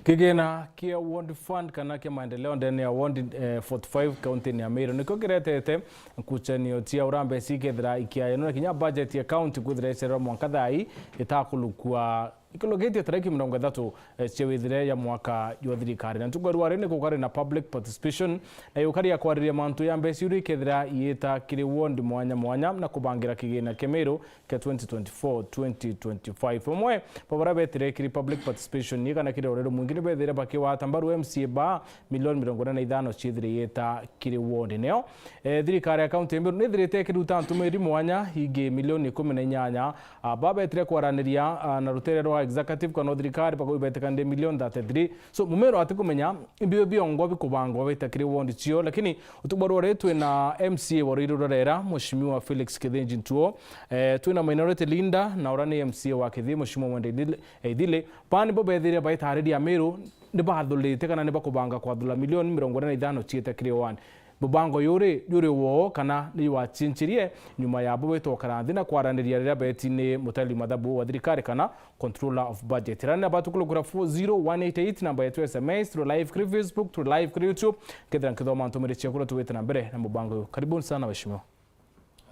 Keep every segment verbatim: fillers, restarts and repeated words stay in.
Kigina kia Ward Fund kana kia maendeleo ndene ya Ward, eh, forty-five kaunti-ini ya Meru nikio kiretete nkucanio cia uria mbeca ikethira ikiayanwa na kinya budget ya kaunti kwithira icererwa mwanka thaa ii itakulukua ikulukitie tariki mirongo ithatu, eh, cia withire ya mwaka jwa thirikari. Na ntuku ya rwari ni gukari na public participation na yukari ya kwariria mantu ya mbeca iria ikethira iita kiri ward mwanya mwanya na kubangira kigina kia Meru kia twenty twenty-four twenty twenty-five. Bamwe ba baria betire kiri public participation ni kana kiri ruriro mwingi ni bethire bakigwata mbaru M C A ba milioni mirongo ina na ithano ciithire iita kiri ward. Nio, eh, thirikari ya kaunti ya Meru ni ithirite ikiruta ntumiri mwanya ingi milioni ikumi na inyanya, ah, ba betire kwaraniria, ah, na rutere rwa executive kana thirikari bagui betikanire milioni thirty-three. So, Mumeru atikumenya imbio biongwa bikubangwa bita kiri ward cio, lakini utuku bwa rwari twina M C A wa Ruiru rurera, Mheshimiwa Felix Kithinji Ntuo, eh, twina minority leader na uria ni M C A wa Kithii, Mheshimiwa Mwenda Ithile, eh, Ithile. Ba nibo bethire baitariria Meru, ni bathurite kana ni bakubanga kwathura milioni mirongo ina na ithano ciite kiri ward. Mubango yuri, yuri woo kana ni wacinchirie nyuma ya bo gwitwa ukara nthi na kwaraniria riria beti ni mutari mathabu wa thirikari kana controller of budget. Rani na batukulukura four zero one eight eight, namba yetu ya S M S, turi live kuri Facebook, turi live kuri YouTube. Kethira nkithoma ntumiri ciaku, tuwite na mbere na mubango uyu. Karibuni sana, waheshimiwa.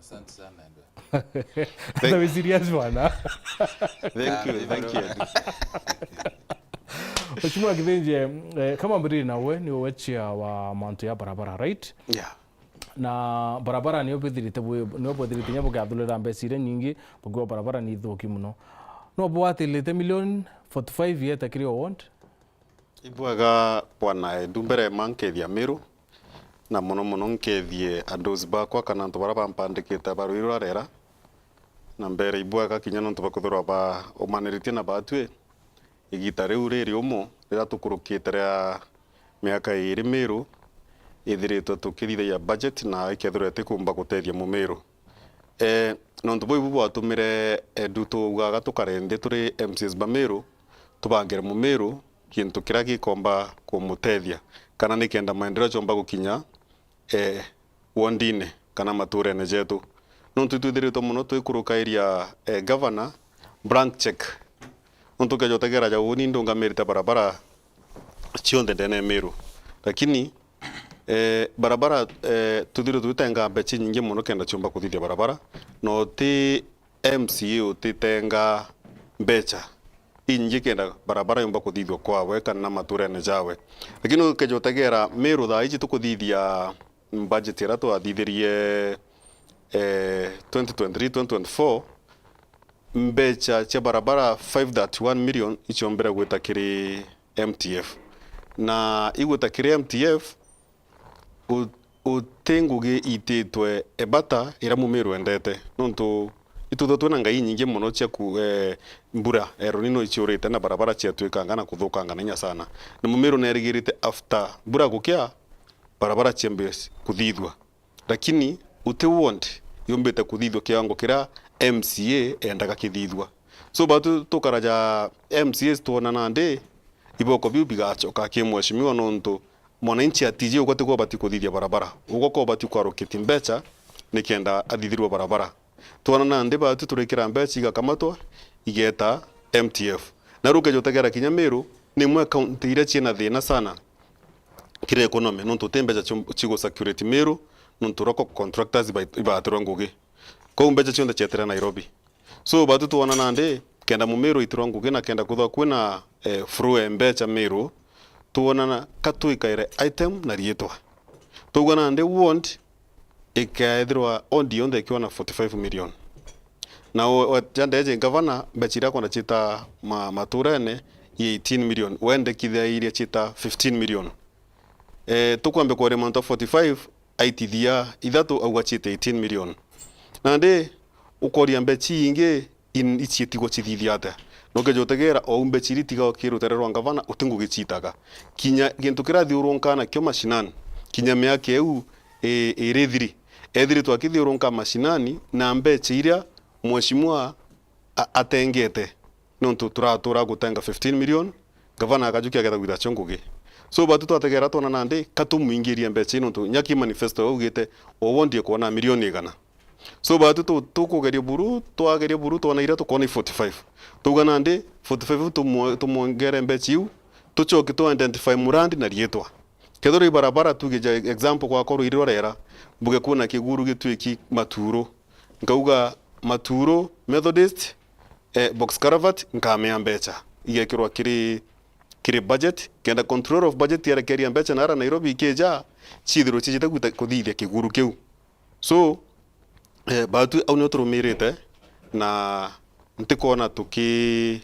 Asante sana, Edward. Hata we serious bwana. Thank you, thank you. Mheshimiwa Kithinji, eh, kama mbiriri nawe, ni wewe chair wa mantu ya barabara, right? Yeah. Na barabara niyo bwithirite bwi-, niyo bwithirite nya bukiathurira mbeca iria nyingi bukiuga barabara ni ithuki muno. No bwatilite milioni forty-five yeta kiri o ward? Ibwega bwana Edu, mbere ma nkethia Meru, na mono mono nkethie adosi bakwa kana antu baria bampandikite ba Ruiru rwa rera, na mbere ibwega kinya nontu bakwithirwa baumaniritie na batwi. Igita riu riri umu riria tukurukite ria miaka iiri Meru ithiritwe tukithithagia budget na ikethirwa itikumba gutethia Mumiru. Eh, nontu buu ibu bwatumire, eh, Edu tuugaga tukare nthi turi M C As ba Meru, tubangire Mumiru gintu kiria gikomba kumutethia, kana nikenda maendeleo jomba gukinya, eh, wondine kana maturene jetu. Nontu itwithiritwe mono twikurukairia, eh, governor blank check. Nontu ukeja utegera ja uni ndungamirite barabara cionthe ndene ya Meru. Lakini, eh, barabara, eh, tuthiritwe twitenga mbeca inyingi mono kenda ciumba kuthithia barabara. Na uti M C A utitenga mbeca inyingi kenda barabara yumba kuthithua kwawe kana maturene jawe. Lakini ukeja utegera Meru thaa iji tukuthithia budget iria twathithirie, eh, twenty twenty-three, twenty twenty-four, mbeca cia barabara five thirty-one million iciombire gwita kiri M T F. Na igwita kiri M T F, u-, uti ngugi ititwe ebata iria Mumiru endete. Nontu itwithwa twina ngai inyingi mono cia ku-, eh, mbura, eh, El Nino iciurite na barabara ciatwikanga na kuthukanga na inya sana. Na Mumiru nerigirite after mbura gukia, barabara ciambe kuthithua. Lakini uti ward yumbite kuthithua kiwango kiria M C A endaga kithithua. So, batu tukaraja M C As twona nandi iboko biu bigacoka ki mheshimiwa, nontu mwananchi atiji ugwe tigwe ubati kuthithia barabara. Ugwe ko ubati kwarukiti mbeca nikenda athithirwe barabara. Twona nandi batu turikira mbeca igakamatwa igeta M T F. Na rukeja utegera kinya Meru, ni imwe kaunti iria ciina thina sana kiri economy, nontu uti mbeca ciu-, cigusacurate Meru, nontu roko contractors iba-, ibatirwa ngugi. Kou mbeca cionthe cietire Nairobi. So, batu twona nandi, kenda Mumiru aitirwa ngugi na kenda kwithwa kwina, eh, flow ya mbeca Meru, twonana ka twikaire item na riitwa. Twauga nandi ward ikaethirwa ward yonthe ikiona forty-five million. Na o-, o-, ja ndeje ngavana, mbeca iria akwenda ciita ma-, maturene i eighteen million, wendekithia iria ciita fifteen million. Eh, tukwambe kwaria mantu a forty-five, aitithia ithatu, auga ciite eighteen million. Nandi, ukoria mbeca iingi in-, iciitigwa cithithia atia? Na ukeja utegera, ou mbeca iria itigagwa ki rutere rwa ngavana, uti ngugi ciitaga. Kinya gintu kiria athiurunkaa nakio mashinani, kinya miaka iu i-, iri thiri, ethiritwe akithiurunka mashinani na mbeca iria mheshimiwa a-, atengete. Nontu turatura gutenga fifteen million, ngavana akajukia agetha gwitha cio ngugi. So, batu twategera twona nandi, ka tumwingirie mbeca ii, nontu nyaki manifesto augite, o ward ikwona milioni igana. So, batu tu-, tukugeria buru, twageria buru, twona iria tukwona i forty-five. Twauga nandi, forty-five tumwo-, tumwongere mbeca iu, Tucoke tu identify murandi na riitwa. Kethirwa i barabara, tuge ja example, gwakorwo iri Rorera, mbuge kwina kiguru gitwiki Maturu. Nkauga Maturu Methodist, eh, box culvert, nkamea mbecha. Igekirwa kiri, kiri budget, kenda controller of budget yarekeria mbecha nara Nairobi ikija, ciithirwe cijite gwita-, kuthithia kiguru kiu. So, eh, batu au nio turumirite, na ntikwona tuki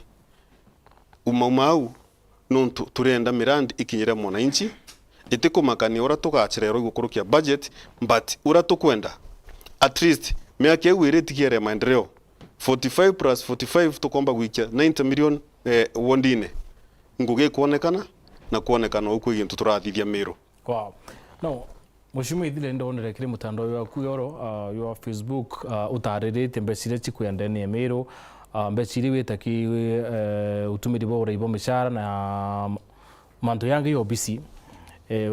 umauma au, nontu turenda mirandi ikinyire mwananchi, itikumakania uria tugachererwa igukurukia budget, but uria tukwenda, at least, miaka iu iri itikiere maendeleo, forty-five plus forty-five tukomba gwikia ninety million, eh, wondine. Ngugi ikwonekana, na kwonekana uku i gintu turathithia Miru. Wow. No, Mheshimiwa Ithile, ndonere kiri mutandao jwaku joro, ah, jwa Facebook, ah, utariritie mbeca iria cikwenda ni Miru, ah, mbeca iria wita ki, eh, utumiri bwa urai bwa micara na mantu jangi ya obisi, eh,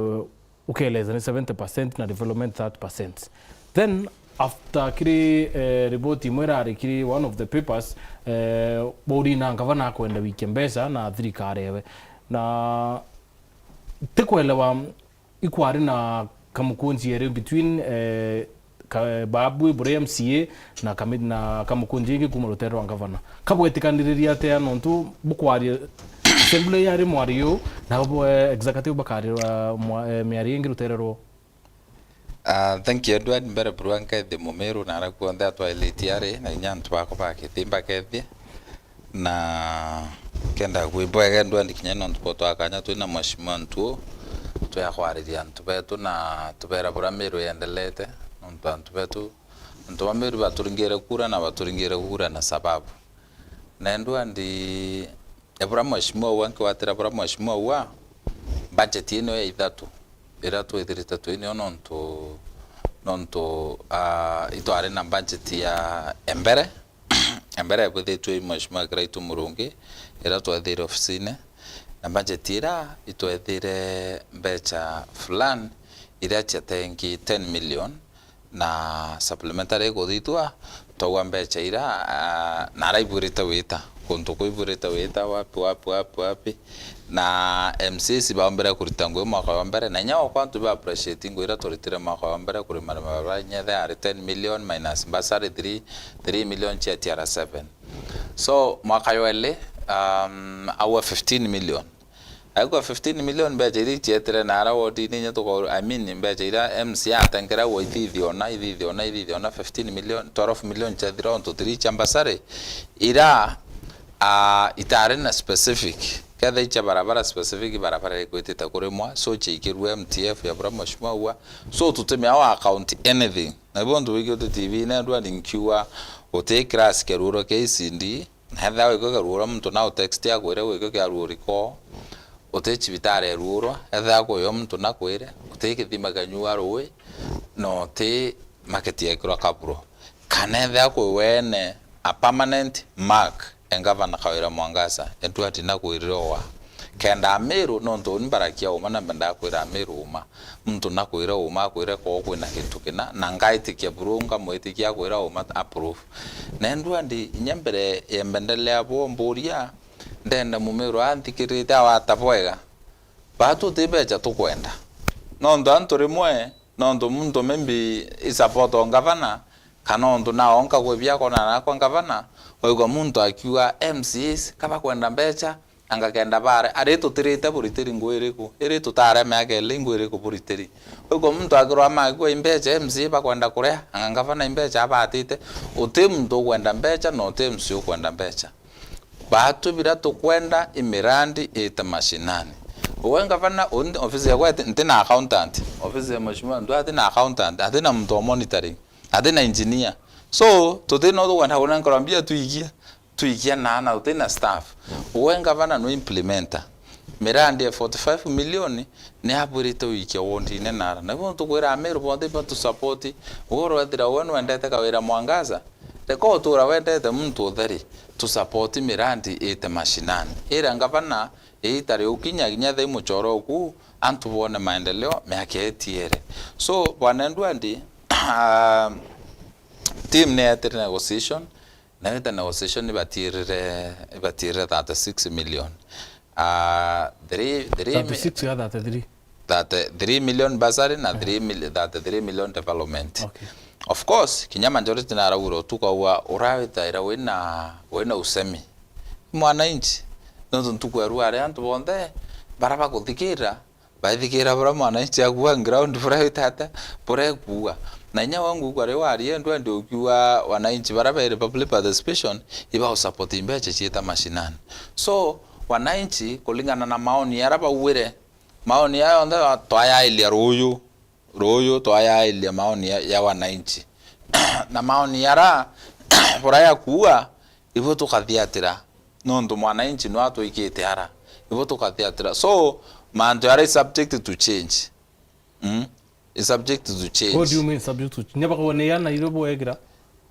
ukeleza ni seventy percent na development thirty percent. Then, after kiri, eh, report imwe irari kiri one of the papers, eh, bauri na ngavana akwenda wikia mbeca na thirikari ewe. Na tikwelewa ikwari na kamukunji eri between, eh, ka-, Babu buria M C A na kami-, na kamukunji ingi kuma rutere rwa ngavana. Kabwetikaniriria atia nontu bukwaria assembly yari mwario na bo, eh, executive bakaria mwa-, eh, miario ingi rutere rwo? Ah, thank you, Edward. Mbere burua nkethie Mumiru na aria kuonthe atwailitie ari, na inya antu bakwa ba Kithi mbakethie. Na kenda kwibwega ndwandi kinya nontu bwa twakanya twina Mheshimiwa Ntuo, twi akwariria antu betu na tubera buria Miru yendelete, nontu antu betu, antu ba Miru baturingire kura na baturingire kura na sababu. Na ndwandi, e buria Mheshimiwa aua, nkigwatira buria Mheshimiwa aua, budget ino ya ithatu iria twithirite twinio nontu, nontu, ah, itwari na budget ya embere, embere ebwithitue i Mheshimiwa Kiraitu Murungi, iria twethire ofisine, na budget iria itwethire mbecha fulani iria ciatengi ten million, na supplementary iguthithua, twaua mbecha iria, ah, na aria ibwirite wita, kuntu kuu ibwirite wita, wapi, wapi, wapi, wapi. Na M C As baombire kurita ngugi mwaka wa mbere, na inya gwakwa antu ba appreciate ngugi iria turitire mwaka wa mbere kurima rima barabara, inya ethe yari ten million minus bursary three, three million cia T R seven. So, mwaka jwa eli, um, aua fifteen million. Aigua fifteen million mbecha iria icietire na ara wodini inya tuko, I mean, mbecha iria M C A atengera gwa ithithi ona, ithithi ona, ithithi ona, fifteen million, twelve million ciathira ontu three cia bursary, ira, ah, itari na specific. Ketha icia barabara specific, barabara ikwitite kurimwa, so ciikirue M T F ya bura mheshimiwa aua. So tutimea wa account anything. Na ibo ntu wiki uti T V-ine ndwani nkiuga uti class kia ruuro kia E C D, na ethira gwikio kia ruuro muntu na utext akwire gwikio kia ruuri ko, uti cibitari ya ruuro, ethira kwio muntu na kwire, uti kithima kia nyua ruui, na uti market yekirwa kaburo. Kana ethira kwi wene a permanent mark, e Ngavana Kawira Mwangaza, Edward nakwirire oa. Kenda Amiru, nontu uni mbarakia uma na mbendaa kwira Amiru uma. Muntu nakwira uma, akwire koo kwina gintu kina, na ngaitikia buru, ngamwitikia akwira uma approve. Na Edward, inya mbere ya mbendelea bo mburia, ndenda Mumiru anthikirite awata bwega. Batu ti mbecha tukwenda. Nontu antu rimwe, nontu muntu maybe i support o ngavana, kana ontu na onka kwi biakona nakwa ngavana, waigua muntu akiuga M C As kabakwenda mbecha, anga kenda bare, ari tutirite buritiri ngui iriku? Iri tutare miaka ili ngui iriku buritiri? Waigua muntu akirwa magua imbecha M C A bakwenda kuria, anga ngavana imbecha abatite? Uti muntu ukwenda mbecha, na uti M C A ukwenda mbecha. Batu bira tukwenda i mirandi ite mashinani. Uwe ngavana, undi ofisi yakwa iti, nti na accountant. Ofisi ya mheshimiwa ndu ati na accountant, ati na muntu wa monitoring, ati na engineer. So, tuti no tukwenda kunenkerwa mbia twikia, twikia na, na tuti na staff. Uwe ngavana no implementer. Mirandi ya forty-five million ni abwirite wikia wondine nara. Na ibo tukwira Amiru bonthe ibo tu support. Uwe urethira uwe nwendete Kawira Mwangaza, reka utura wendete muntu utheri. Tu support mirandi ite mashinani. Ira ngavana iita riukinya kinya thai muchoro uku, antu bone maendeleo miaka itiere. So, bwana Edward, ah, team ni yetire negotiation, na ita negotiation ibatirire, ibatirire thirty-six million. ah, three, three mi- thirty-six ya thirty-three. Thirty-three million bursary na three mil-, thirty-three million development. Okay. Of course, kinya majority na araugire utuku aua urawitaira wina, wina usemi. Mwananchi, nontu ntuku ya rua ari antu bonthe bara bakuthikira, baithikira bura mwananchi akuga ground bura witate, bura ekuuga. Na inya we ngugua ri waria, ndwendi ukiuga wananchi bara beri public participation, iba usupport mbecha ciita mashinani. So, wananchi, kulingana na maoni ara bauire, maoni aya onthe twayailia ruuyu, ruuyu twayailia maoni ya, ya wananchi. Na maoni ara bura yakuuga, ibo tukathiatira, nontu mwananchi nwa atwikite ara, ibo tukathiatira. So, mantu ara is subject to change. Mm? Is subject to change. What do you mean subject to change? Nya bakauga neana irio bwegira?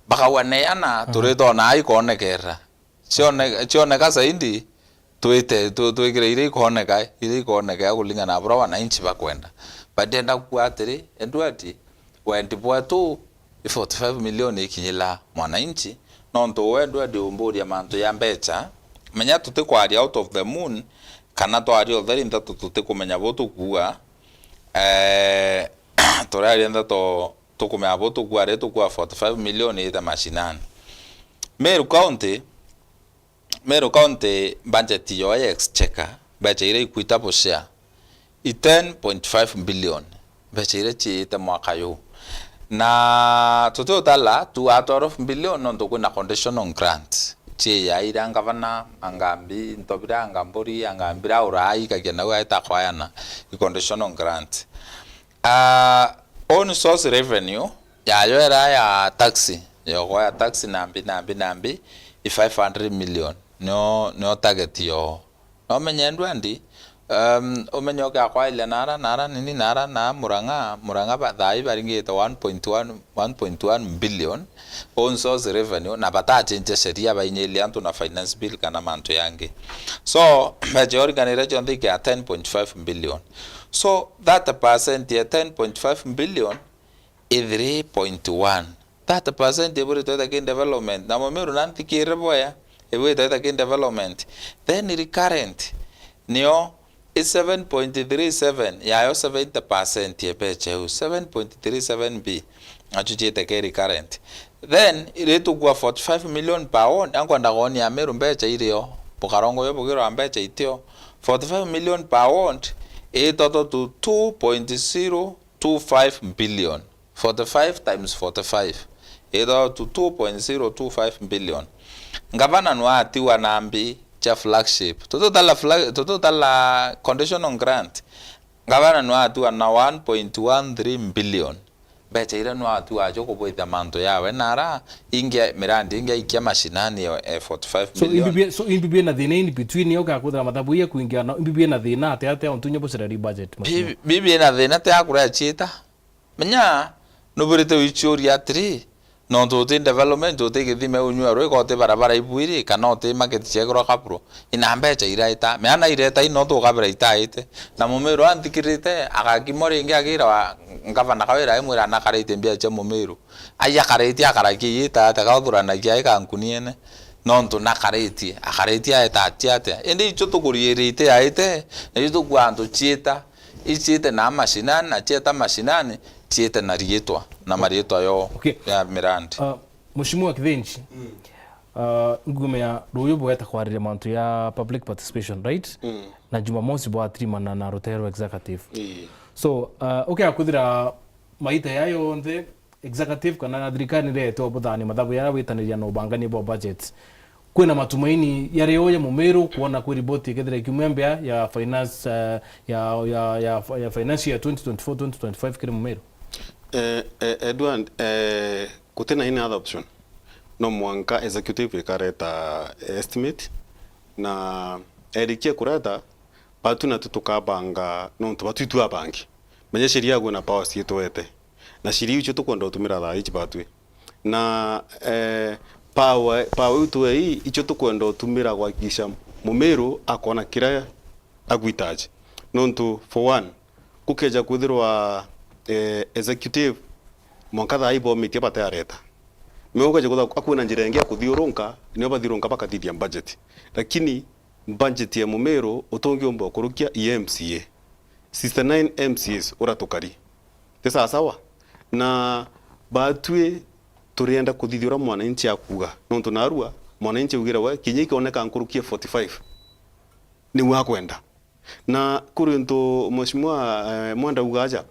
Bakauga neana, aha, turitona ai konekerera. Cione-, cioneka zaidi, twite, tu-, twikire iria ikoneka, iria ikoneka kulingana na bura wananchi bakwenda. But ndenda kuuga atiri, Edward, wendi bwetu i forty-five million ikinyila mwananchi, nontu we Edward umburia mantu ya mbecha, menya tutikwaria out of the moon, kana twaria utheri nthatu tutikumenya bu tukuuga, eh, turaria nthatu tukumenya bu tukuuga ri tukuuga forty-five million iite mashinani. Meru County, Meru County budget yo ya exchequer, mbecha iria ikwita bushare, i ten point five billion, mbecha iria ciite mwaka yu. Na tutiutala tu a twelve billion nontu kwina conditional grant. Ciiyaira ngavana, angambi, ntobira, angamburi, angambira, urai, kagia nau aita kwayana, i conditional grant. Ah, own source revenue yayo era ya taxi, yoko ya taxi nambi, nambi, nambi, i five hundred million. Nio, nio target yo. No menye ndwendi, um, umenye ukiakwailia nara, nara nini, nara na Murang'a, Murang'a ba-, thaa ii baringite one point one, one point one billion own source revenue, na batachenje sheria bainyilie antu na finance bill kana mantu yangi. So, mbecha uringanire cionthe ikia ten point five billion. So, thirty percent ya ten point five billion i three point one. Thirty percent iburitwe ita ki development. Na Mumiru na nthikirire bwea, iburitwe ita ki development. Then recurrent, nio i seven point three seven, yayo seventy percent ya mbecha iu, seven point three seven B, nacio ciite ki recurrent. Then, iritukua forty-five million per ward, ankwenda kwonia Meru mbecha irio, bukarongo yo bugirwa mbecha itio. Forty-five million per ward, itoto to two point zero two five billion. Forty-five times forty-five, ithao to two point zero two five billion. Ngavana nwaatiwa na mbi cia flagship. Tututala flag-, tututala conditional grant. Ngavana nwaatiwa na one point one three billion. Mbecha iria nwaatiwa acio kubwithia mantu yawe nara, ingi mirandi ingi aikia mashinani ya, eh, forty-five million. So, imbi bie-, so, imbi bie na thina in between yo gakuthira mathabu iye kuingia na, imbi bie na thina ate ate ontu nyo bucera budget, mheshimiwa? Bibi, bibi ina thina te akura ciita. Menya, nubwirite wichuria atiri, nontu uti development, uti githime unyua rwi, ka uti barabara ibwiri, kana uti market ciekirwa kaburo, ina mbecha iraita, meana ireta ino tukabira itaite. Na Mumiru anthikirite, agakimwa ringi agira wa ngavana Kawira aimwira anakaritie mbia cia Mumiru. Ai akaritie akarakia iita ate, ka uthuranagia ai kankuniene, nontu nakaritie, akaritie aeta atia atia. Indi icio tukuriirite aite, na icio tukua antu ciita. Iciite na mashinani, na cieta mashinani, ciite na riitwa, na mariitwa yo, okay, ya mirandi. Uh, Mheshimiwa Kithinji, mm, uh, ngumenya ruuyu bweta kwariria mantu ya public participation, right? Mm. Na Jumamosi bwatirimana na ruteere rwa executive. Ii. So, uh, ukia kuthira maita ya yonthe, executive kana thirikari nireetwe buthani mathabu yaria witaniria na ubangania bwa budget. Kwina matumaini yari o ya Mumiru kwona kwi riboti ikethira ikiumia mbea ya finance, eh, ya, ya, ya, ya finance year twenty twenty-four twenty twenty-five kiri Mumiru? Eh, eh, Edward, eh, gutina any other option. No mwanka executive ikareta estimate, na erikia kureta, batu natu tukabanga nontu batu itu abangi. Menya sheria yaku na powers itwete. Na sheria icio tukwenda utumira thaa ici batwi. Na, eh, power, power iu twe ii, icio tukwenda utumira kuhakikisha Mumiru akona kiria agwitaji. Nontu, for one, kukeja kwithirwa, eh, executive, mwanka thaa ibomitie bateareta. Meo ukeja kwithirwa akwina njira ingi ya kuthiurunka, nio bathiurunka bakathithia budget. Lakini, budget ya Mumiru utungiumba ukurukia i M C A. Sixty-nine M C As ura tukari. Ti sawasawa? Na batwi turienda kuthithia uria mwananchi akuuga. Nontu narua, mwananchi augire we, kinya ikioneka nkurukie forty-five. Niu akwenda. Na kuri untu Mheshimiwa, eh, Mwenda auga aja,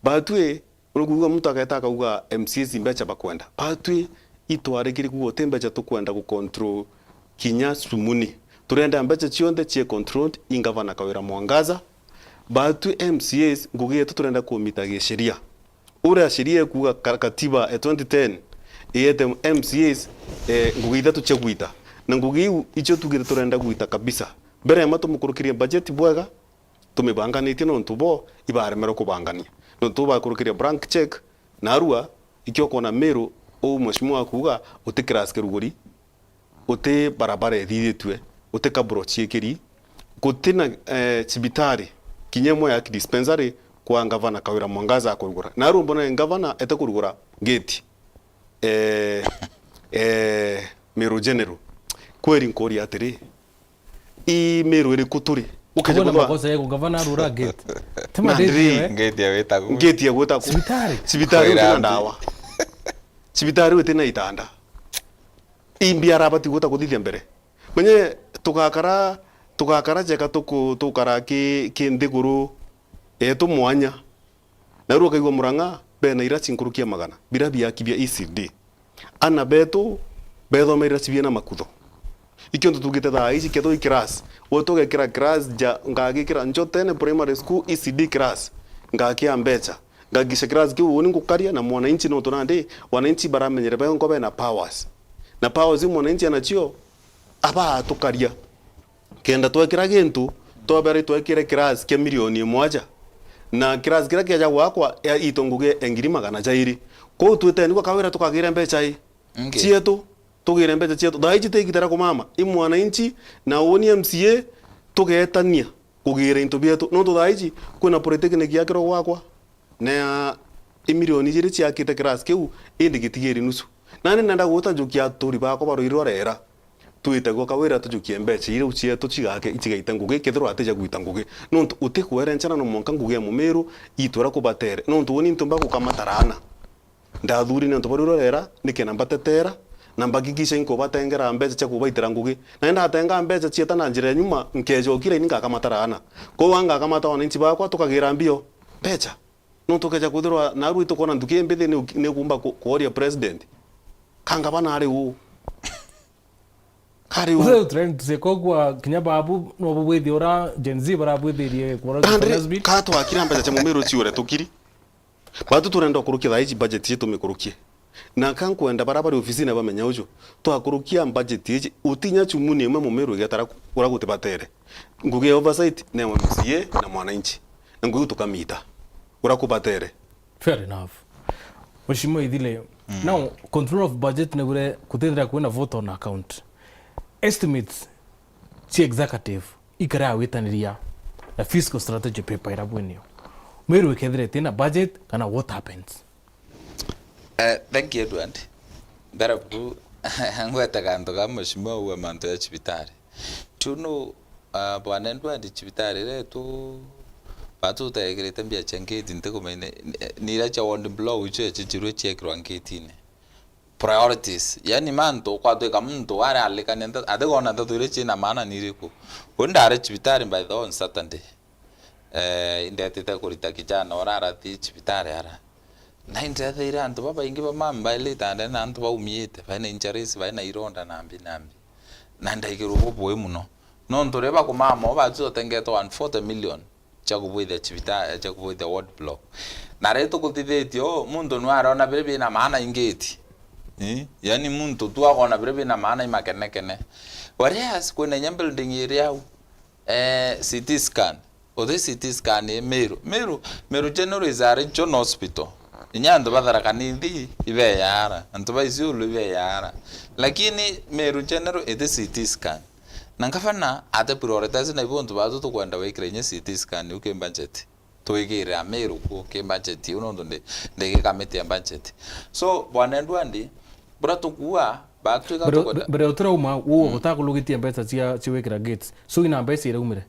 batwi, uri kuuga muntu ageeta akauga M C As mbecha bakwenda. Batwi itwarikiri kuuga uti mbecha tukwenda ku control kinya cumuni. Turenda mbecha cionthe cie controlled i Ngavana Kawira Mwangaza. Batwi M C As ngugi yetu turenda kumita gisheria. Uria sheria ikuuga ka-, katiba ya twenty ten iete M C As, eh, ngugi ithatu cia gwita. Na ngugi iu icio tugite turenda gwita kabisa. Mbere ya ma tumukurukirie budget bwega, tumibanganitie nontu bo ibaremerwe kubangania. Nontu bakurukiria blank check, narua, ikio kwona Miru, uu mheshimiwa akuuga, uti class kiruguri, uti barabara ithithitue, uti kaburo ciikiri, guti na, eh, cibitari kinya imwe ya kidispensary kwa Ngavana Kawira Mwangaza akurugura. Narua mbona Ngavana ete kurugura gate, eh, eh, Miru General. Kweri nkuria atiri, i Miru iriku turi? Ukeja kuthwa makosa yako, Ngavana arura gate. Tima ndiri, ngate ya witagu. Ngate ya gwitagu. Cibitari. Cibitari uti na ndawa. Cibitari uti na itanda. Imbi arabati gwita kuthithia mbere. Menye tugakara, tugakara jeka tuku-, tukara ki, ki nthiguru yetu mwanya. Narua ukaigua Murang'a bena iraci nkuruki ya magana, bira biaki bia E C D. Ana betu bethomera iraci biena makutho. Ikio ntu tugite thaa ici, kethirwa i class, we tugekira class ja, ngagikira Njotene Primary School E C D class, ngakia mbecha, ngakisha class kiu uni ngukaria na mwananchi, nontu nandi wananchi baramenyere bengo bena powers. Na powers iu mwananchi anacio, abatukaria. Kenda twekira gintu, twabera itwekire class kia milioni imwe aja. Na class kiria kiaja gwakwa, ya, itu ngugi ya ngiri magana jairi. Kwou twiteni gwa Kawira tukagire mbecha i? Nki? Cietu, tugire mbecha cietu. Thaa iji ti igita ria kumama, i mwananchi, na uni M C A, tugetania kugira into bietu. Nontu thaa iji, kwina polytechnic yakirwa gwakwa, na ya i milioni ijiri ciakite class kiu, indi gitigiri nusu. Nani nenda guta njukia aturi bakwa barwirwa rera. Twite gwa Kawira tujukie mbecha iria cietu cigake, icigaite ngugi, kethirwa atija gwita ngugi. Nontu uti kwerenchana no mwanka ngugi ya Mumiru itwira kubatere. Nontu uni ntumba gukamata raana. Ndathuri ni antu bari urorera, nikenda mbatetera, na mbakikisha inkubatengera mbecha cia kubaitira ngugi. Na ndatenga mbecha cieta na njira ya nyuma, nkeja ukira ini ngakamata raana. Kwou ngakamata wananchi bakwa, tukagira mbio mbecha. Nontu ukeja kwithirwa naru itukwona nthuki imbithi ni uki-, ni ukumba ku-, kworia president. Ka Ngavana ari uu? Kari u? Utheu trend tuseko kwa kinya babu, no bubwithi ura Gen Z barabwithirie kwa Kandri, Finance Bill. Ka twakira mbecha cia Mumiru ciure tukiri. Batu turenda kurukia thaa ici budget yetu mikurukie. Na ka nkwenda bara bari ofisini bamenya uju. Twakurukia budget ici, utinya chumuni imwe Mumiru igetara ku-, ura gutibatere. Ngugi ya oversight ni M C A na mwananchi. Na ngugi tukamita. Ura kubatere. Fair enough. Mheshimiwa Ithile, mm, now, control of budget ni gure kutethera kwina vote on account. Estimates cia executive ikara awitaniria na fiscal strategy paper ira bwinio. Meru ikethira itina budget kana what happens? Eh, thank you, Edward. Mbere bu, ngwete gantu ga mheshimiwa uwe mantu ya cibitari. Tu no, ah, bwana Edward, cibitari iria tu, batu tutegekirite mbia cia ngate, ntikumenya, ni, ni iria cia ward block icio cichirwe ciekirwa ngatene. Priorities. Yani mantu, kwatwika muntu aria alikania nta-, atigona nteto iria ciina maana ni iriku. Uu ndari cibitari by the way on Saturday. Eh, indetite kurita kijana ura arati cibitari ara. Na indethiire antu babaingi ba mama baile itandene na antu baumiite, baina injuries, baina ironda na mbi na mbi. Na ndaigirwe bubui mono. Nontu riria bakumama, o batu otengetwe one forty million cia kubwithia cibita-, cia kubwithia ward block. Na riria tukuthithitie uu, muntu nwarona biria bina maana ingiti. Ii? Yani muntu tu akona biria bina maana imakenekene. Whereas kwina inya building iri au, eh, C T scan. Uthi C T scan i Meru. Meru, Meru General is a regional hospital. Inya antu ba Tharaka Nithi ibeyaara, antu ba Isiolo ibeyaara. Lakini Meru General iti C T scan. Na ngavana ate prioritize na ibo antu batu tukwenda wikira inya C T scan uki budget. Twigire a Meru ku ki budget iu nontu ndi, ndi gi committee ya budget. So, bwana Edward, bura tukuua Batwi ga Mbere, tukwenda mbere utirauma, uu Mm. utakulugitie mbeca cia, cia gwikira gates. So ina mbeca iraumire?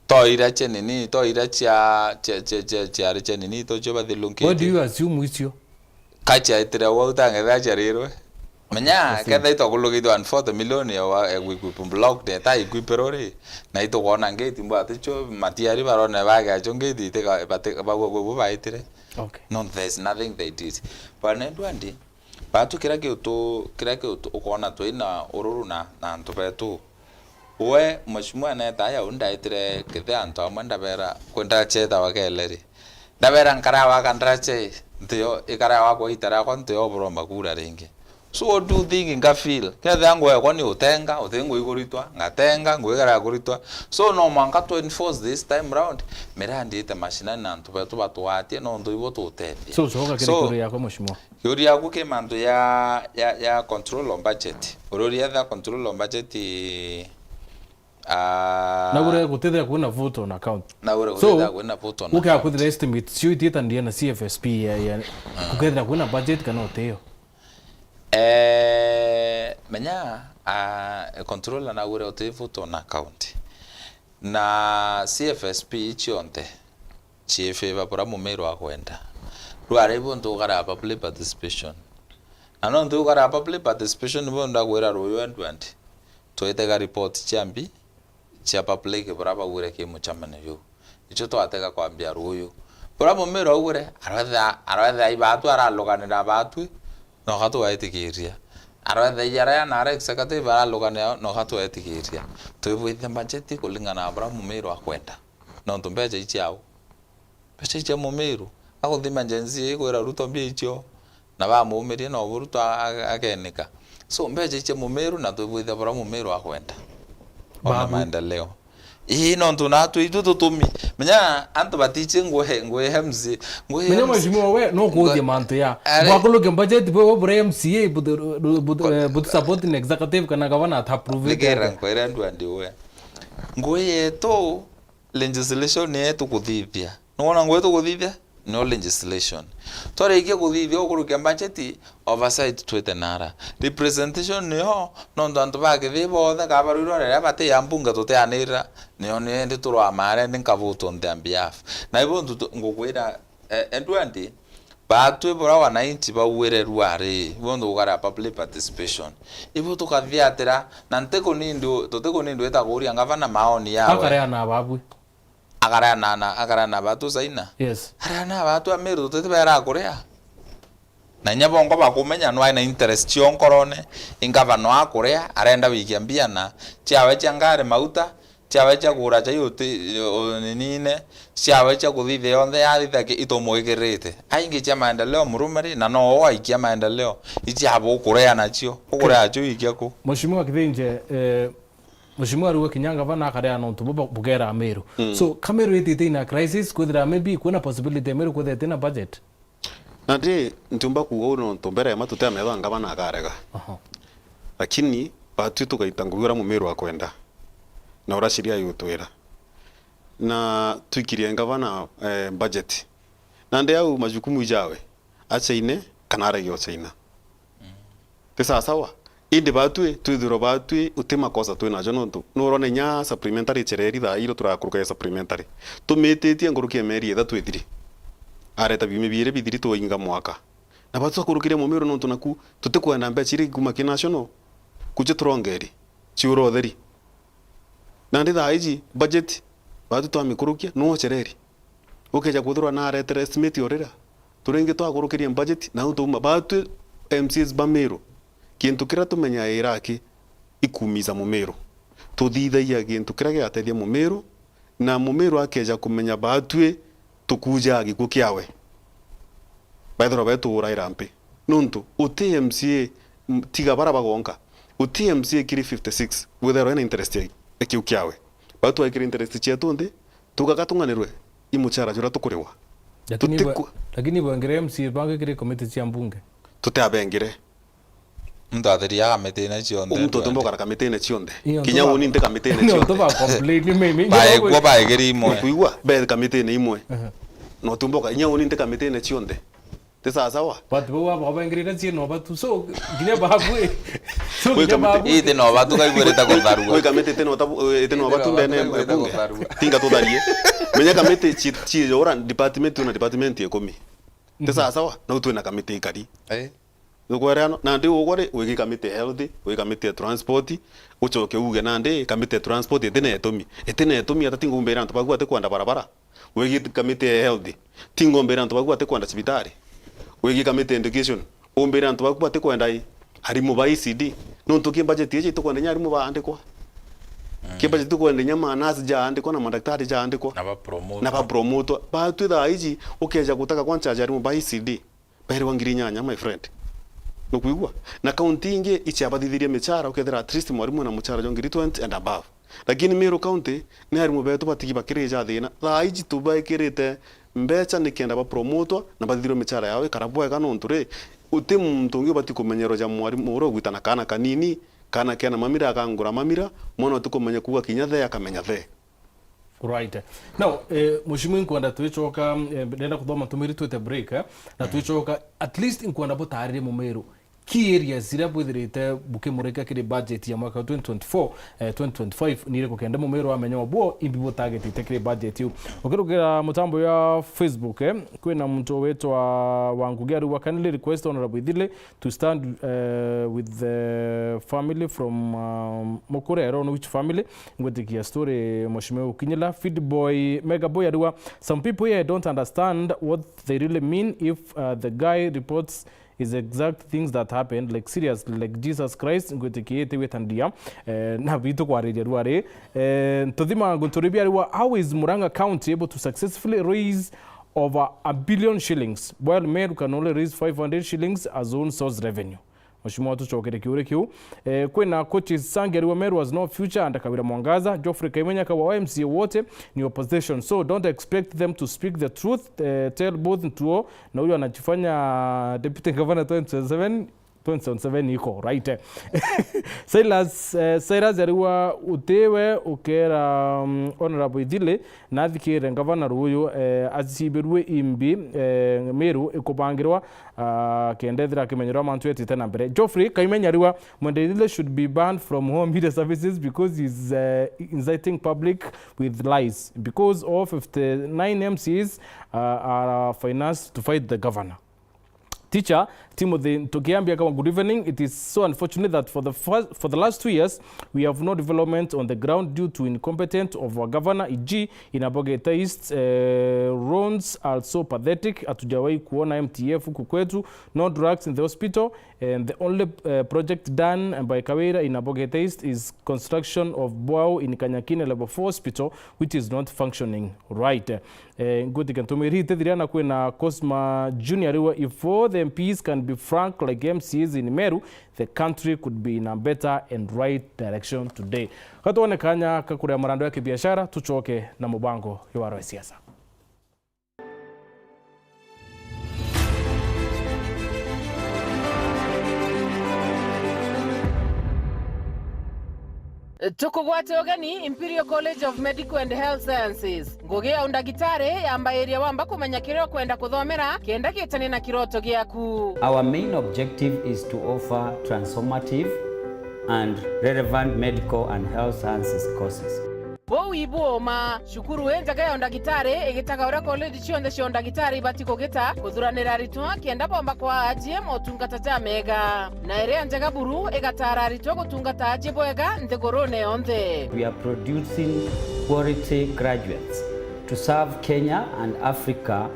To ira cia nini, to ira cia, cia, cia, cia, ciari cia nini, to cio bathilungkite. What do you assume icio? Ka ciaitire uu, au tang'etha ciarirwe. Menya, I see. Ketha itwakulugithwa one forty million ya wa, ya gwi-, gwi-, block data ikwipirwo ri, na itukwona ngeti mbwati cio, matiari barone bageacio ngeti, itika, bati-, bagwe gwe bu baitire. Okay. No, there's nothing they did. Bwana Edward, batu kira kiutu, kira kiutu ukwona twina ururu na, na antu betu. We, mheshimiwa, neta ya u ndaitire kithi antu amwe ndabera, kwenda cheta wakele ri. Ndabera nkara wa kandrache, ntio, ikara wa kwa itara kwa ntio buromba kura ringi. So what do you think nka feel? Ketha ngwekwa ni utenga, uti ngui kuritwa, ngatenga, ngui kara kuritwa. So no mwanka to enforce this time round. Mirandi ite mashinani na antu betu batwatie, no ntu ibo tutethia. So, coka kiri So, kuru yakwa, mheshimiwa. Kiuria yaku ki mantu ya, ya, ya control on budget. Ururia the control on budget, ah, Naugure gutithira kwina vote on account. Naugure So, gutithira kwina vote on uke account. Akwithira estimate cio itietandia na C F S P ya, ya, Mm. Kukethira kwina budget kana utio? Eh, menya, ah, controller naugure uti vote on account. Na C F S P cionthe. Cii favour bura mumiru akwenda. Rwari buntu ukara public participation. Na nontu ukara public participation, nibo ndakwira ruyu Edward, twitega report cia mbi cia public bura baugire ki mucemanio juu. Nicio twatega kwambia ruyu. Bura mumiru augire, arwetha, arwetha ibatu araluganira batwi, noka twetikiria. Arwetha ijara ya nara executive araluganira, noka twetikiria. Twibwithia budget kulingana na bura mumiru akwenda. Nontu mbeca i ciao. Mbeca i cia mumiru. Aguthima Gen Z ikwira Ruto mbia icio, na bamumirie no bu Ruto a-, a-, akenika. So, mbeca i cia mumiru na twibwithia bura mumiru akwenda. Ona Babu. Maendeleo. Ii, nontu natwi itwi tutumi. Menya antu batichi ngwe, ngwe M C, ngwe Menya M C. Mheshimiwa we, no kuuthia Ngwe-, mantu ya. Are- Bwakuluke budget bwe we bure M C A, but, but, Ko- eh, but support in executive kana gavana at approve it. Nigera nkwire andu andi we. Ngui yetu, legislation yetu kuthithia. Nona ngui tukuthithia? No legislation. Twarikia kuthithia ukurukia budget, oversight twite nara. Representation niyo, nontu antu ba Kithii bonthe, kabarwirwa riria bati ya mbunge tutianirira, niyo, niyo indi turwa mare, ndi nkavutu on their behalf. Na ibo ntu tu-, ngukwira, eh, Edward, batwi bura wananchi bauire rwari, ibo ntu gukara public participation. Ibo tukathiatira, na ntikunindi, tutikunindi wita kuuria ngavana maoni yawe. Akareana ababwi. Akareana na, akareana batu China. Yes. Areana batu Amiru tutiti bera kuria. Na inya bongo bakumenya no aina interest cio nkorone, ingavana no akuria, arenda wikia mbia na ciawe cia ngari mauta, ciawe cia kugura chai uti, u-, ninine, ciawe cia kuthithia yonthe yathithia ki-, itumwikirite. Aingi cia maendeleo murumeri, na no o aikia maendeleo, ici abo ukuria nacio, ukuria nacio ikia ku. Mheshimiwa Kithinje, eh, Mheshimiwa Rigathi Gachagua gavana akaria nontu bu-, bugera Meru. Mm. So, ka Meru itite ina crisis, kwithira maybe kwina possibility ya Meru kwithira itina budget? Na ndi, ntiumba kuuga uu nontu mbere ya matu tia metho anga bana akarega. Aha. Lakini batwi tugaita ngugi uria mumiru akwenda. Na uria sheria yutwira. Na twikirie ngavana, eh, budget. Na ndi au majukumu ijawe, achaine kana arege uchaina. Mm. Ti sawa sawa? Indi batwi, twithirwa batwi, uti makosa twi najo nontu nurona inya supplementary chereri thaa iro turakuruka ya supplementary. Tumititie nkuruki ya mieri ithatu ithiri. Areta biumia biiri bithiri twainga mwaka. Na batu twakurukiria mumiru nontu naku tutikwenda mbeca iria ikuma ki national. Kuja turongeri, ciura utheri. Nandi thaa iji budget, batu twamikurukia, no chereri. Ukeja kwithirwa naretera estimate orira. Turingi twakurukirie budget, na u tuma batwi M C As ba Meru. Kintu kiria tumenyaira aki ikumiza mumiru. Tuthithagia gintu kiria gigatethia mumiru, na mumiru akeja kumenya batwi tukujaga gikuu kiawe. Baithirwa betuuraira mpi. Nontu uti M C A, m-, tiga bara bagonka. Uti M C A kiri fifty six, withirwa ena interest ya, ya kiu kiawe. Bau twaikire interest cietu nthi, tugaga tung'anirwe i muchara juria tukuriwa. Lakini Tutikwa- bwe-, lakini bwengire M C A bangi kiri komiti cia mbunge? Tutiabengire. Muntu athiriaga kamitine cionthe. Muntu utumba ukara kamitine cionthe. Iyo Kinya ntu ba-, uni nti kamitine iyo ntu cionthe. Ba complain, mimi, mimi, Baegua baegeri imwe. Kuigua, be kamitine imwe. Aha. No utumba uka-, inya uni nti kamitine cionthe. Ti sawa sawa? But bau aba baingirire ciĩ no batu. So, nginya babu ĩ. So, nginya babu. Ii ti no batu kaigwirite gutharua. Gwika miti iti no tabu, iti no batu ndene bunge. Tinga tutharie. Menya kamiti ci, ci ura department na department ikumi. Ti sawa sawa? No twina kamiti ikari. Eh. Nukwera no, na ndi ugwa ri, wigi kamiti ya health, wigi kamiti ya transport, ucoke uge nandi kamiti ya transport itina itumi. Itina itumi ata tingumbira antu baku ati kwenda barabara. Wigi kamiti ya health, tingumbira antu baku ati kwenda cibitari. Wigi kamiti ya education, umbira antu baku ati kwenda i, arimu ba E C D. Nontu ki budget iji itukwenda inya arimu baandikwa. Ki budget itukwenda inya ma nurse jaandikwa na madaktari jaandikwa. Na ba promote. Na ba promote. Batwi thaa iji ukeja gutaka kwa charge arimu ba E C D. Bairwa ngiri inyanya, my friend. Nukwigua? Na kaunti ingi iciabathithirie michara, ukethira at least mwarimu ena muchara jwa ngiri twenty and above. Lakini Meru County, ni arimu betu batigi bakirija thina. Thaa iji tubaikirite mbecha nikenda ba promotwa na bathithirwe michara yao ikara bwega nontu ri, uti muntu ungi ubati kumenyerwa ja mwarimu uria ugwita na kaana kanini, kaana kena mamira akangura mamira, mwana uti kumenya kuuga kinya the akamenya the. Right. Now, eh, Mheshimiwa, nkwenda twicoka, eh, ndenda kuthoma ntumiri twite break, eh, na twicoka, at least nkwenda butaarire Mumiru key areas iria bwithirite bukimurika kiri budget ya mwaka wa twenty twenty-four, eh, twenty twenty-five, ni iriku kenda Mumiru amenya obwo imbi butargetite kiri budget iu. Ukirugira mutambo ya Facebook, eh, kwina muntu witwa Wangugi ariuga, kindly request Honorable Ithile to stand, eh, with the family from, um, Mukure, I don't know which family. Ngwitikia story, Mheshimiwa Ukinyila. Feed boy, mega boy ariuga, some people here don't understand what they really mean if, uh, the guy reports his exact things that happened, like, seriously, like, Jesus Christ, ngwitikia iti witandia, eh, na bitu kwariria rwari, eh, ntuthima ngunturibia ariuga, how is Murang'a County able to successfully raise over a billion shillings while Meru can only raise five hundred shillings as own source revenue? Mheshimiwa, tucokere kiuria kiu. Eh, kwina coaches Sangi ariuga Meru has no future under Kawira Mwangaza. Geoffrey Kaimenya akauga M C A wote ni opposition. So don't expect them to speak the truth. Eh, tell both Ntuo na huyo anajifanya deputy governor twenty twenty-seven, twenty twenty-seven iko, right? Silas, eh, Silas ariuga utiwe ukera, um, Honorable Ithile na athikire governor uyu, eh, acibirwe imbi, eh, Meru ikubangirwa, ah, kenda ethira akimenyerwa mantu etite na mbere. Geoffrey Kaimenya ariuga, Mwende Ithile should be banned from home media services because he's, uh, inciting public with lies. Because all fifty-nine M Cs, uh, are financed to fight the governor. Teacher Timothy Ntukiambi akauga, good evening. It is so unfortunate that for the first, for the last two years, we have no development on the ground due to incompetence of our governor, for example, in Abogeta East, eh, roads are so pathetic, hatujawahi kuona M T F huku kwetu, no drugs in the hospital, and the only, eh, project done by Kawira in Abogeta East is construction of bwau in Kanyakine Level four Hospital, which is not functioning right. Eh, ngwitikia ntumiri itithira na kwina Cosma Junior ariuga, if all the M Ps can be frank like M C As in Meru, the country could be in a better and right direction today. Gatwone kanya ka kuria marandu ya kibiashara, tucoke na mubango jwa Warwa wa Siasa. Tukugwate ugeni Imperial College of Medical and Health Sciences. Ngugi ya undagitari yambairia wamba kumenya kiria ukwenda kuthomera kenda gitanie na kiroto giaku. Our main objective is to offer transformative and relevant medical and health sciences courses. Buu ibu uma. Cukuru injega ya undagitari igitaga uria college cionthe cia undagitari ibati kugita, kuthuranira aritwa kenda bomba kwaa ajie motungata jamega. Na iria njega buru igataara aritwa gutungata ajie bwega nthigurune yonthe. We are producing quality graduates to serve Kenya and Africa.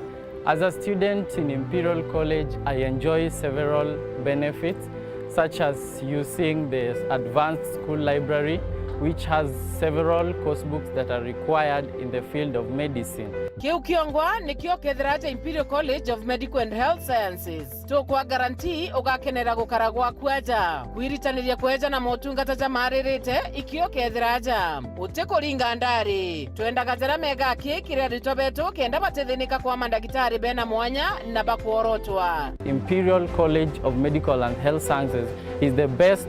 As a student in Imperial College, I enjoy several benefits, such as using the advanced school library, which has several course books that are required in the field of medicine. Kiu kiongwa nikio kethira aja Imperial College of Medical and Health Sciences. Tukwa guarantee ugakenera gukara gwaku aja. Kwiritaniria kweja na motungata jamaaririte, ikio kethira aja. Uti kuringa ndari. Twendaga jaria mega aki kiri aritwa betu kenda batithinika kwa mandagitari bena mwanya na bakworotwa. Imperial College of Medical and Health Sciences is the best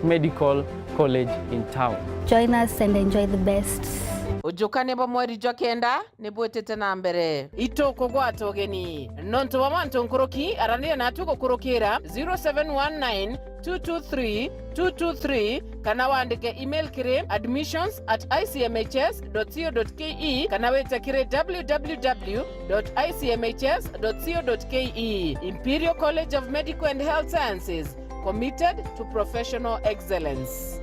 medical college in town. Join us and enjoy the best. Ujukania bwa mweri jwa kenda ni bwitite na mbere. Itukugwata ugeni. Nontu bwa mantu nkuruki, araniria natu gukurukira zero seven one nine two two three two two three, kana wandike email kiri admissions at I C M H S dot co dot K E, kana wite kiri W W W dot I C M H S dot co dot K E. Imperial College of Medical and Health Sciences, committed to professional excellence.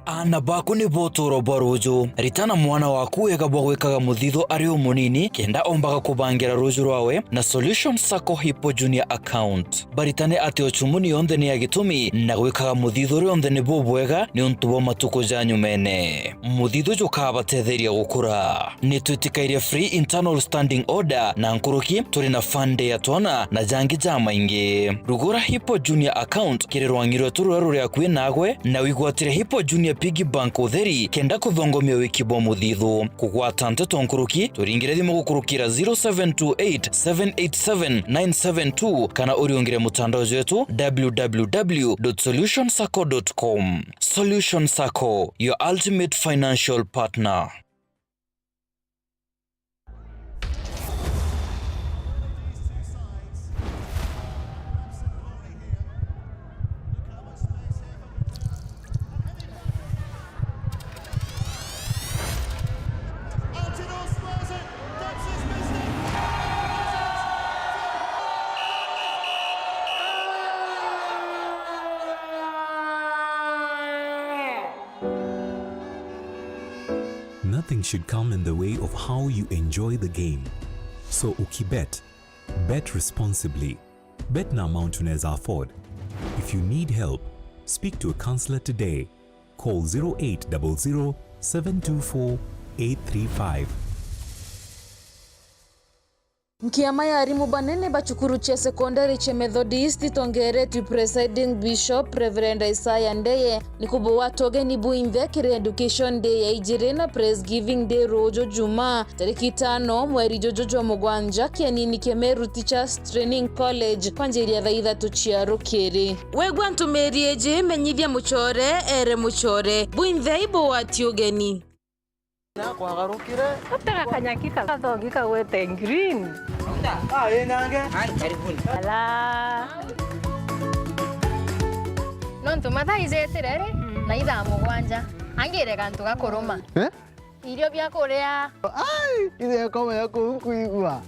Aana baku nibo utuuro bwa ruuju. Ritana mwana waku wega bwa gwikaga muthithu ari umunini, kenda ombaga kubangira ruuju rwawe na Solution Sacco Hippo Junior Account. Baritane ati uchumuni yonthe ni ya gitumi, na gwikaga muthithu rionthe ni bubwega niuntu bwa matuku ja nyumene. Muthithu jukabatetheria gukura. Ni twitikairie free internal standing order na nkuruki, turi na fund ya twana na jangi jamaingi. Rugura Hippo Junior Account kiri rwang'i rwetu ruria ruri akui nagwe, na wigwatire Hippo Junior Piggy Bank utheri, kenda kuthongomia wiki bwa muthithu. Kugwata nteto nkuruki, turingire thimu gukurukira zero seven two eight seven eight seven nine seven two, kana uriungire mutandao jwetu W W W dot solution sacco dot com. Solution Sacco, your ultimate financial partner. Nothing should come in the way of how you enjoy the game. So ukibet, bet responsibly. Bet na amount unaweza afford. If you need help, speak to a counselor today. Call zero eight double zero, seven two four, eight three five. Nkiama ya arimu banene ba cukuru cia sekondari cia Methodist itongeretwe Presiding Bishop Reverend Isaiah Ndeye ni kubugwata ugeni bwinthe kiri Education Day ya ijiri na Praise Giving Day ruuju Jumaa, tariki itano mweri juju jwa mugwanja, kianini kia Meru Teachers Training College kwanjiria thaa ithatu cia rukiri. Wegua ntumiri iji, menyithia mucore, ere mucore, bwinthe ibugwati ugeni. Nakwagarukire. Utega kanyaki kathongi kagwete green. Ah, ĩ nange. Ai, karibuni. Ala. Nontu mathaa ijetire ri, na ithaa mugwanja. Angire gantu ga kuruma. Eh? Irio bia kuria. Ai, ithe akoma ya kuu nkuigua.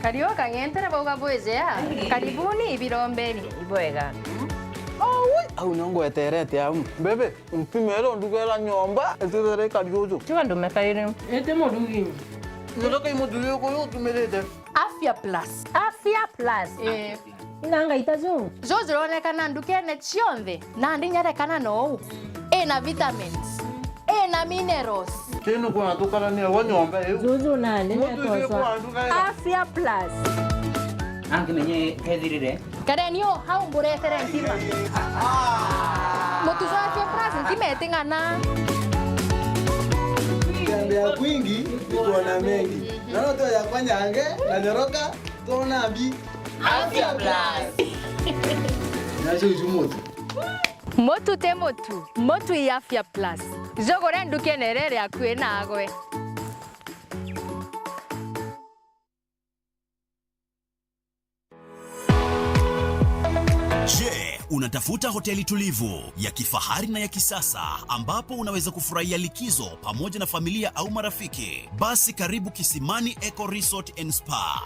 Kariu kang'entere bauga bwijea. Karibuni ibirombeni. Ibwega. Aui, au nio ngweterete au. Bebe, mpimere undugera nyomba, itithere ikari uju. Tiga ndume kariri. Iti murugi. Nyotoka imuthuri uku uyu utumirite. Afya Plus. Afya Plus. Eh. Ina ngaita ju. Ju jironekana ndukene cionthe, na ndinyerekana nou. Ina vitamins. Ina minerals. Tinu kwa tukarania wa nyomba iu. Juju nani. Mutu netoswa. Afya Plus. Angimenye kethirire. Karenio, hau mburetere ntima. Mutu jwa Afya Plus, ntima iting'ana. Tembea kwingi, ni kuona mengi. Naona tu ya kwanyange, na nyoroka, tuona mbi. Afya Plus. Nacio icu mutu. Mutu ti mutu, mutu i Afya Plus. Jugure ndukene iria iri akui nagwe. Je, unatafuta hoteli tulivu, ya kifahari na ya kisasa ambapo unaweza kufurahia likizo pamoja na familia au marafiki? Basi karibu Kisimani Eco Resort and Spa.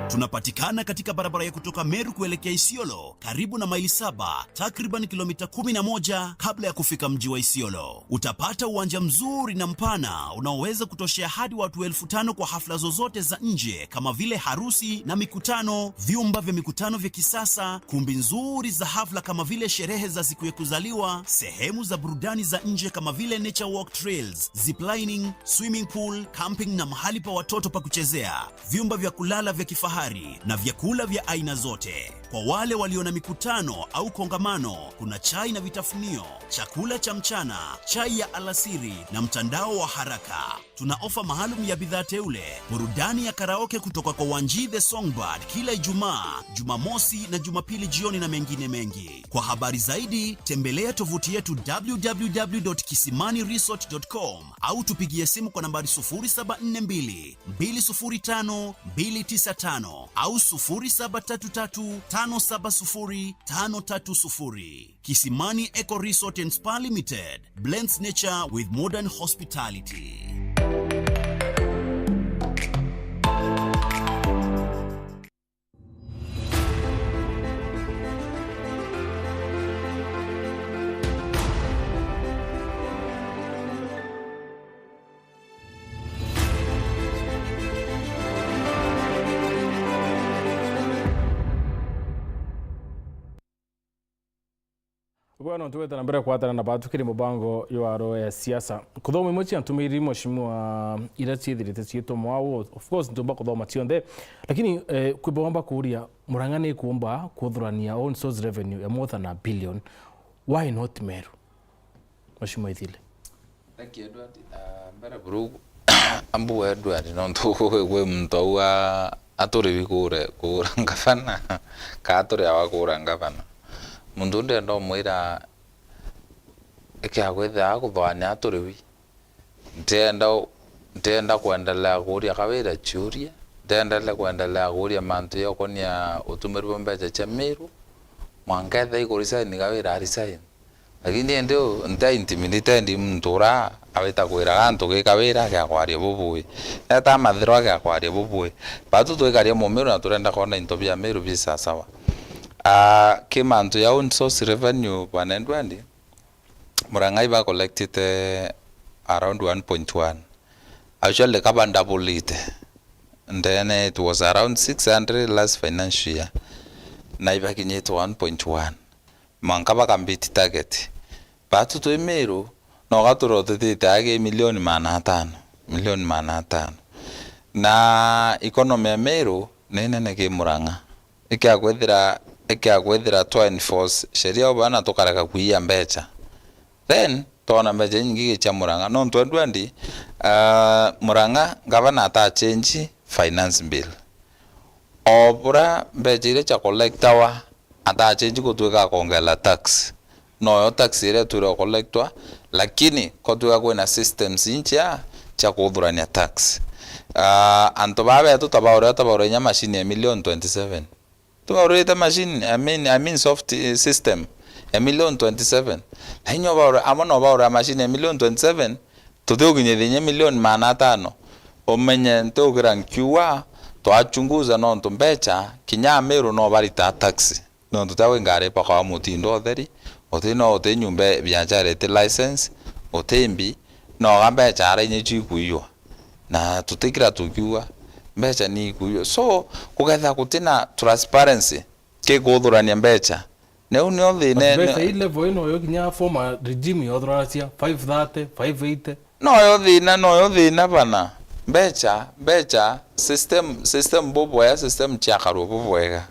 Tunapatikana katika barabara ya kutoka Meru kuelekea Isiolo, karibu na Maili Saba, takriban kilomita kumi na moja kabla ya kufika mji wa Isiolo. Utapata uwanja mzuri na mpana unaoweza kutoshea hadi watu elfu tano kwa hafla zozote za nje kama vile harusi na mikutano, vyumba vya mikutano vya kisasa, kumbi nzuri za hafla kama vile sherehe za siku ya kuzaliwa, sehemu za burudani za nje kama vile nature walk trails, ziplining, swimming pool, camping na mahali pa watoto pa kuchezea, vyumba vya kulala vya kifahari. tayari na vyakula vya aina zote. Kwa wale walio na mikutano au kongamano, kuna chai na vitafunio, chakula cha mchana, chai ya alasiri na mtandao wa haraka. Tuna ofa maalum ya bidhaa teule, burudani ya karaoke kutoka kwa Wanji the Songbird kila Ijumaa, Jumamosi na Jumapili jioni na mengine mengi. Kwa habari zaidi, tembelea tovuti yetu w w w dot kisimani resort dot com au tupigie simu kwa nambari sufuri saba nne mbili, mbili sufuri tano, mbili tisa tano au sufuri saba tatu tatu, tano saba sufuri, tano tatu sufuri. Kisimani Eco Resort and Spa Limited blends nature with modern hospitality. Bwana, twete na mbere kwatana na batu kiri mubango jwa Aro ya Siasa. Kuthoma imwe cia ntumiri mheshimiwa ira ciithirite ciitwa mwau, of course, ntumba kuthoma cionthe, lakini, eh, kwi bwomba kuuria, Murang'a ni kuumba kuthurania own source revenue ya more than a billion. Why not Meru? Mheshimiwa Ithile. Thank you, Edward. Ah, mbere buru, ambu Edward, nontu kwi, kwi muntu au a-, aturiwi kure, kura ngavana, ka aturi awa kura ngavana. Muntu ndenda umwira, ikia kwithira akuthwania aturiwi. Ntienda u-, ntienda kwendelea kuuria Kawira ciuria, ntiendele kwendelea kuuria mantu jakonia utumiri bwa mbeca cia Meru, mwanka ethira ikurisaini Kawira arisaini. Lakini indi u, nti intimidated muntu ura awita kwiraga antu gika wira agia kwaria bubui. Eta amathirwa agia kwaria bubui. Batu twikaria Mumiru na turenda kwona into bia Miru bi sasawa. Ah, ki mantu ya own source revenue, bwana Edward, Murang'a iba collectite around one point one. Actually, kaba double it. Ndene it was around six hundred last financial year. Na ibakinyite one point one. Mwanka baka beat target. Batu twi Miru, no gaturotethete agi milioni magana atano, milioni magana atano. Na economy ya Miru ni nene ki Murang'a. Ikia kwithira, ikia kwithira twa enforce sheria u bana tukareka kuia mbeca. Then, twona mbeca inyingi igicia Murang'a. Nontu Edward, ah, Murang'a, ngavana ata change finance bill. O bura mbeca iria cia collectawa, ata change gutuika akongeela tax. Noyo tax iria itwire collectwa, lakini ko twika kwina systems injia cia kuthurania tax. Ah, antu baa betu ta baure, ta baure inya machine ya million twenty-seven. Tubaurite machine, I mean, I mean soft, eh, system ya million twenty-seven. Na inya ubaura, amwe no baura machine ya million twenty-seven, tutiukinyithia inya milioni magana atano. Umenye ntiukira nkiuga, twachunguza nontu mbeca, kinya Amiru no barita tax. Nontu tia wi ngari pakwa mutindo utheri, uti no, uti nyumba biashara iti license, uti mbi, no ga mbeca ara inya icio ikuiywa. Na tutikira tukiuga, mbeca ni ikuiywa. So, kugetha gutina transparency, ki kuthurania mbeca. Neu nio thina. But mbeca ne- ii level ino yo kinya former regime yothuracia five thirty, five eighty. Noyo thina, noyo thina bana. Mbeca, mbeca, system, system bubwega, system ciakarwo bubwega.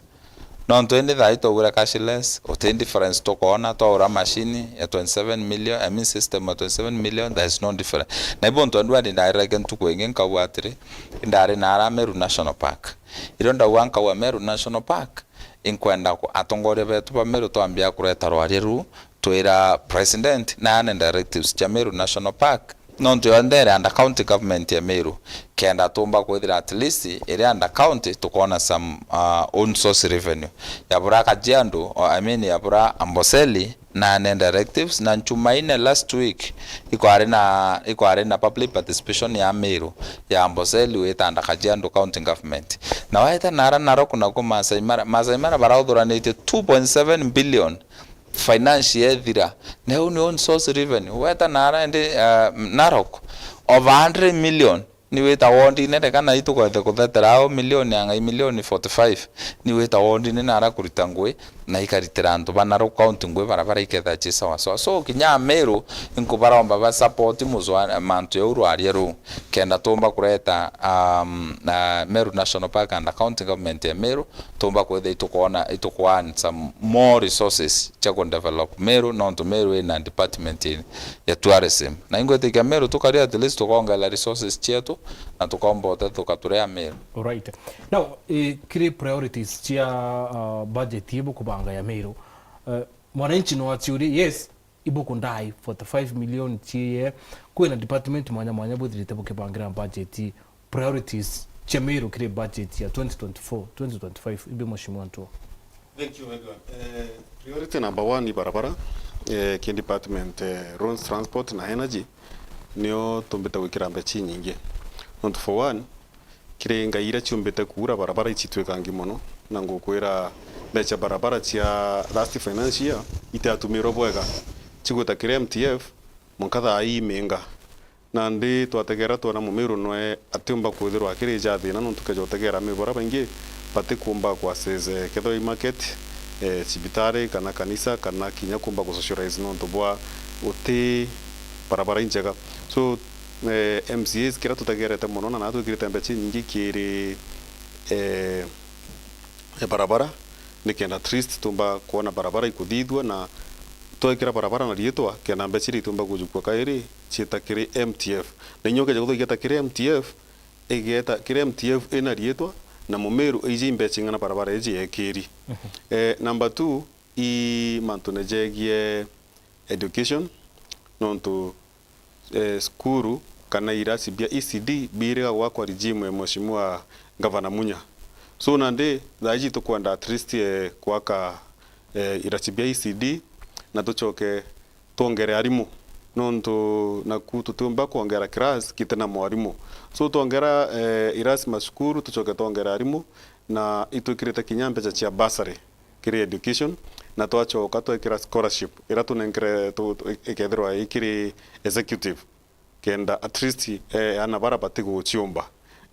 Nontu indi thaa ii twaugire cashless, uti difference tukoona, twaura machine ya twenty-seven million, I mean system ya twenty-seven million, there is no difference. Na ibo ntu andu andi ndaireke ntuku ingi nkauga atiri, indari na ara Meru National Park. Irio ndauga nkauga Meru National Park, inkwenda ku-, atongoria betu ba Meru twambia kureta rwaria ruu, twira president naane directives cia Meru National Park, nontu yonthe iri under county government ya Meru, kenda tumba kwithira at least iri under county tukoona some, uh, own source revenue. Ya bura Kajiado, or I mean ya bura Amboseli, naane directives, na Njumaine last week, ikwari na, ikwari na public participation ya Meru, ya Amboseli wita under Kajiado County Government. Na weta nara Narok naku Maasai Mara, Maasai Mara barauthuranitie two point seven billion finance yethira. Na iu ni own source revenue. Weta nara indi, uh, Narok, over hundred million. Ni wita wondine, reka na itu kwethe kuthetera au milioni ya ngai, milioni forty-five. Ni wita wondine nara kurita ngui, na ikaritira antu ba Narok County ngui barabara ikethira ci sawa sawa. So, kinya Meru, inkubaromba ba support muzwa-, mantu jau rwaria ruu, kenda tumba kureta, um, uh, Meru National Park under county government ya Meru, tumba kwithira itukwona, itukwan some more resources cia ku develop Meru, nontu Meru ina department ya tourism. Na ingwitikia Meru tukaria, at least tukongerera resources cietu, na tukomba utethuka turi a Meru. Alright. Now, eh, kiri priorities cia, uh, budget ii bukubanga ya Meru, uh, mwananchi no aciurie, yes, ibukundai forty-five million ciie, kwina department mwanya mwanya bwithirite bukibangira budget, priorities cia Meru kiri budget ya twenty twenty-four, twenty twenty-five, ibi Mheshimiwa Ntua? Thank you, everyone. Eh, priority number one ni barabara, eh, ki department, eh, roads, transport na energy, nio tumbite gwikira mbeca inyingi. Nontu for one, kiri ngai iria ciumbite kuura, barabara icitwikangi mono, na ngukwira mbeca barabara cia last financial year itiatumirwe bwega, cigwita kiri M T F, mwanka thaa ii iminga. Nandi twategera twona Mumiru nwe atiumba kwithirwa akiri ja thina, nontu keja utegera Amiru baria baingi batikumba ku access, eh, kethirwa i market, eh, cibitari, kana kanisa, kana kinya kumba ku socialize nontu bwa uti barabara injega. So, eh, M C As kiria tutegerete mono na naa twikirite mbeca inyingi kiri, eh, eh, barabara, nikenda at least tumba kwona barabara ikuthithua, na twekira barabara na riitwa, kenda mbeca iria itumba kujukua kairi, ciita kiri M T F. Na inya ukeja kuthwa igeta kiri M T F, igeta kiri M T F ina riitwa, na Mumiru eiji mbeca ing'ana barabara iji yekiri. Mhm. Eh, number two, i mantune jegie education, nontu, eh, cukuru kana irasi bia E C D biiriga gwakwa regime ya Mheshimiwa Gavana Munya. So nandi thaa iji tukwenda at least, eh, gwaka, eh, irasi bia E C D na tucoke twongere arimu, nontu naku tutiumba kwongera class giti na mwarimu. So twongera, eh, irasi macukuru, tucoke twongere arimu, na itwikirite kinya mbeca cia bursary kiri education, na twacoka twekira scholarship iria tunenkere tu-, tu-, ikethirwa ikiri executive, kenda at least, eh, ana bara batiguciumba.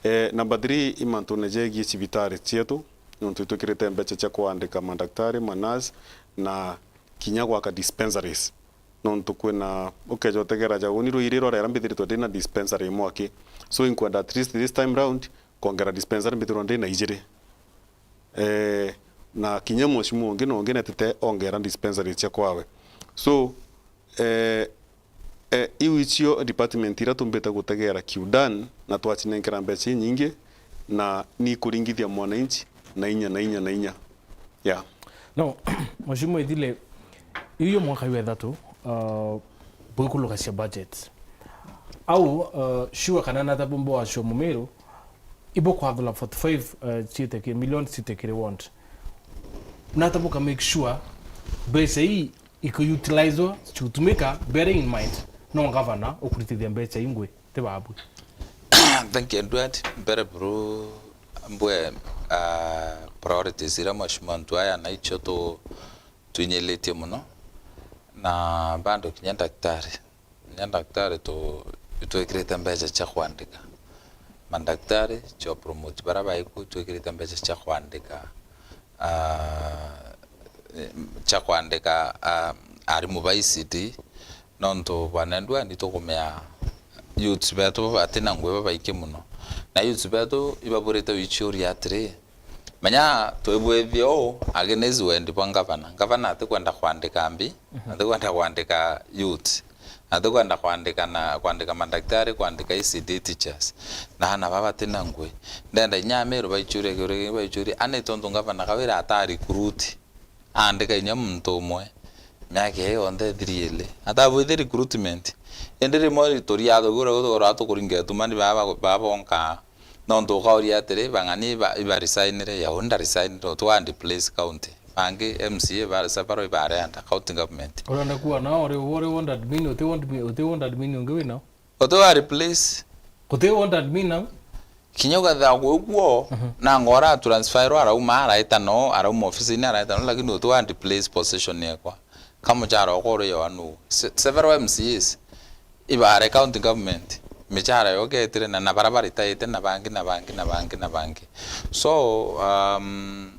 Eh, number three, i mantune jegie cibitari cietu, nontu itwikirite mbeca cia kwandika mandaktari, manurse, na kinya gwaka dispensaries. Nontu kwina, ukeja utegera ja uni ruiri rwarera mbithiritwe ndina dispensary imwe aki. So inkwenda at least this time round, kwongera dispensary mbithirwa ndina ijiri. Eh, na kinya mheshimiwa ungi na ungi netite ongera dispensary cia kwawe. So, eh, eh, iu icio department iria tumbite gutegera kiundani na twacinenkera mbeca inyingi, na ni kuringithia mwananchi na inya, na inya, na inya. Yeah. No, mheshimiwa Ithile, iu yo mwaka jwa ithatu, uh, bwikulukacia budget. Au, uh, sure kana nata bumbo wa sure Mumiru, ibo kwathula forty-five, uh, ciite ki-, million ciite kiri ward. Nata buka make sure mbeca ii ikuutilizwa, cigutumika, bearing in mind, no gavana ukuritithia mbeca ingwi, ti babwi. Thank you, Edward. Mbere buru mbwe, uh, priorities iria mheshimiwa Ntuaya na icio tu-, twinyilitie muno, na bado kinya ndaktari, kinya ndaktari tu-, itwikirite mbeca cia kwandika mandaktari, cia promote baria baiku, itwikirite mbeca cia kwandika, ah, cia kwandika, ah, arimu ba E C D, nontu bwana Edward, nitukumea youths betu batina ngui babaingi muno, na youths betu ibaburite wichuria atiri, menya twibwithie uu against wendi bwa ngavana. Ngavana atikwenda kwandika mbi, mhm, atikwenda kwandika youth, atikwenda kwandika na, kwandika mandaktari, kwandika E C D teachers, na ana baba batina ngui. Ndenda inya Amiru baichurie kiuria kingi, baichurie, ani tontu ngavana Kawira ata recruit, aandika inya muntu umwe, miaka ii yonthe ithiri ili, atabwithie recruitment. Indi rimwe turiathugura guthugura tukuringa itumani baba, baba bonka. Nontu ukauria atiri, bang'ani iba, iba resignire, ya uu nda resignire, uti wa displace county. Bangi M C A ba several ibarenda county government. Urenda kuwa nao, uri, uri ward admin, uti ward admi-, uti ward admin ungi wi nao? Uti wa replace. Uti ward admin nao? Kinya ugathaa kwi guo, mhm, nanga ura transferwa arauma, araita no, arauma ofisini, araita no, lakini uti wa displace position yekwa. Ka muchara okwa uri yoa nu? Se-, several M C As ibare county government, michara yo getire na, na bara baritaite na bangi, na bangi, na bangi, na bangi. So, um,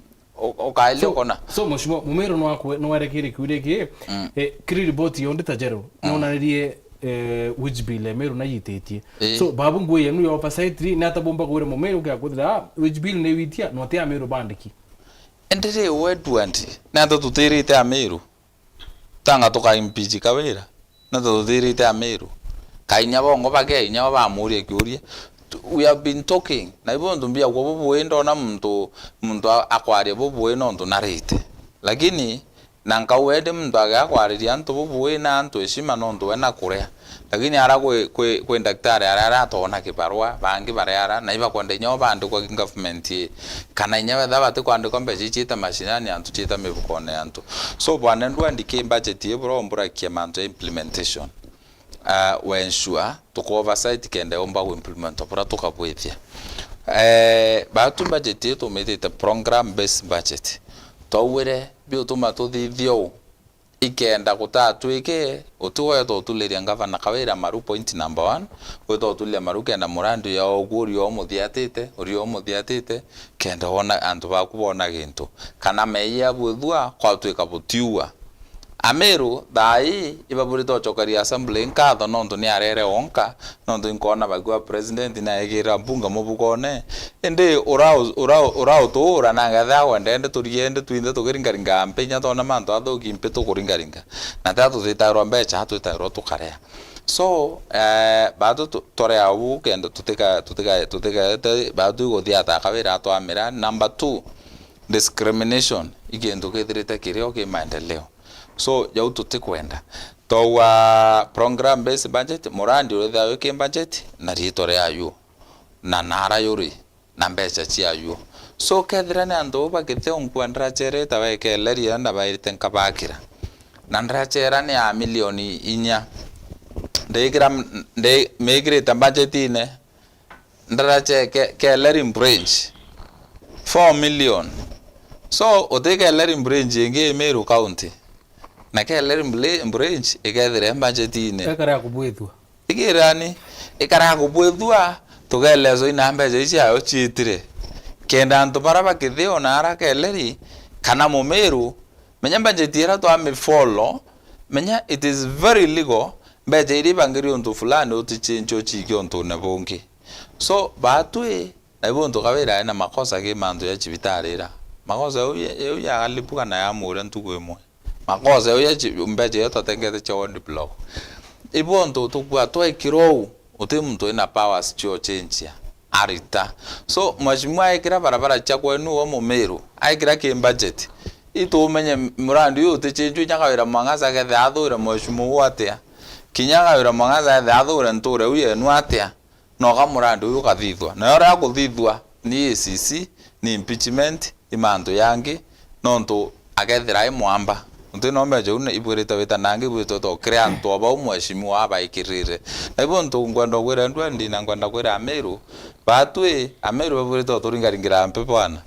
u-, ukailia ukona. So, Mheshimiwa, Mumiru nwakwe-, nwarekire kiuria ki, mm, eh, kiri riboti yondi ta Jero, mm, nonanirie, eh, wage bill ya Meru nayititie. Ii. So, babu ngui yenu ya oversight ri, nata bomba kwira Mumiru kia kwithira, ah, wage bill ni witia, no ti Ameru bandiki? Indi ri, we Edward, nata tutirite Ameru? Tanga tuka impeach Kawira, na tuthirite Ameru. Ka inya bongo bake, inya bo bamuria kiuria. We have been talking. Na ibo ntu mbia kwa bubui ndona muntu, muntu a-, akwaria bubui nontu narite. Lakini, na nkauga indi muntu age akwariria antu bubui na antu heshima nontu we nakuria. Lakini ara kwi, kwi, kwi ndaktari ara, ara atona kibarua, bangi bari ara, na ibakwenda inya bo bandikwa ki government ii. Kana inya wetha batikwandikwa mbeca iciita mashinani antu, ciita mibukone antu. So, bwana, ndwandiki budget ii bura umburakia mantu ya implementation. Ah, we ensure tuka oversight kenda yomba ku implement bura tukabwithia. Eh, batu budget ii tumitite program based budget. Twaugire biutuma tuthithia uu. Ikenda gutatwike, uti weta utuliria ngavana Kawira maru, point number one, weta utuliria maru kenda murandi uya ogu uri o muthiatite, uri o muthiatite, kenda wona antu baku bona gintu. Kana meeyia bwithua, kwatwika butiua. Ameru, thaa ii, ibaburite ucokeria assembly nkatho nontu ni arere wonka, nontu inkwona bagua president naegira mbunge mubugone, indi ura-, ura-, urautuura na ngetha agwenda indi turie indi twinthe tukiringaringa mpi inya twona mantu athuki mpi tukuringaringa. Na tia tutitairwa mbeca, twitairwa tukarea. So, eh, batu tu-, turea uu kenda tutika-, tutika-, tutikaete batu iguthia ata Kawira atwamira. Number two, discrimination i kintu kithirite kirio ki maendeleo. So, jau tutikwenda. Twaua program based budget, murandi urithia wi ki budget, na riitwa riayu, na nara yuri, na mbeca ciayu. So, kethira ni antu bakithio nkua ndrachere ta baikeeleria na bairite nkabakira. Na ndrachere ni ya milioni inya. Ndikira m-, ndi-, mikirite budgetine, Ndarache ke-, Kellerin Branch, four million. So, uti Kellerin Branch ingi i Meru County. Na Kellerin Bla-, Branch ikethira i budgetine. Ekara ya kubwithua. Ikirani, ikara ya kubwithua, tukelezwa ina mbeca ici ayo ciitire. Kenda antu bara bakithio na ara Kelleri, kana Mumiru, menya budget ira twamifollow, menya it is very legal, mbeca iria ibangiri untu fulani utichinchio ciiki untune bungi. So, baatwi, na ibu untu Kawira aina makosa ki mantu ya cibitari ira. Makosa yau ya, yau ya Galipu kana ya Muria ntuku imwe. Makosa yau ya ci-, mbeca iyo twatengete cia ward block. Ibu untu tukua twekirwa uu, uti muntu wina powers cio chinchia. Arita. So, mheshimiwa aikira barabara cia kwenu wa Mumiru, aikira ki budget. Itumenye murandi uyu utichinchwi nya Kawira Mwangaza akethira athure mheshimiwa uu atia. Kinya Kawira Mwangaza akethira athure nture uu yenu atia. Noka murandi uyu ukathithua. Nayo uria akuthithua ni A C C, ni impeachment, i mantu yangi, nontu akethira ai mwamba. Nti no mbeca iu ibwirite wita nangi ibwirite to kiri antu o bau mheshimiwa abaikirire. Na ibo ntu ngwenda kwira ndwendi na ngwenda kwira Amiru, baatwi Amiru babwirite uturingaringira mpe bwana.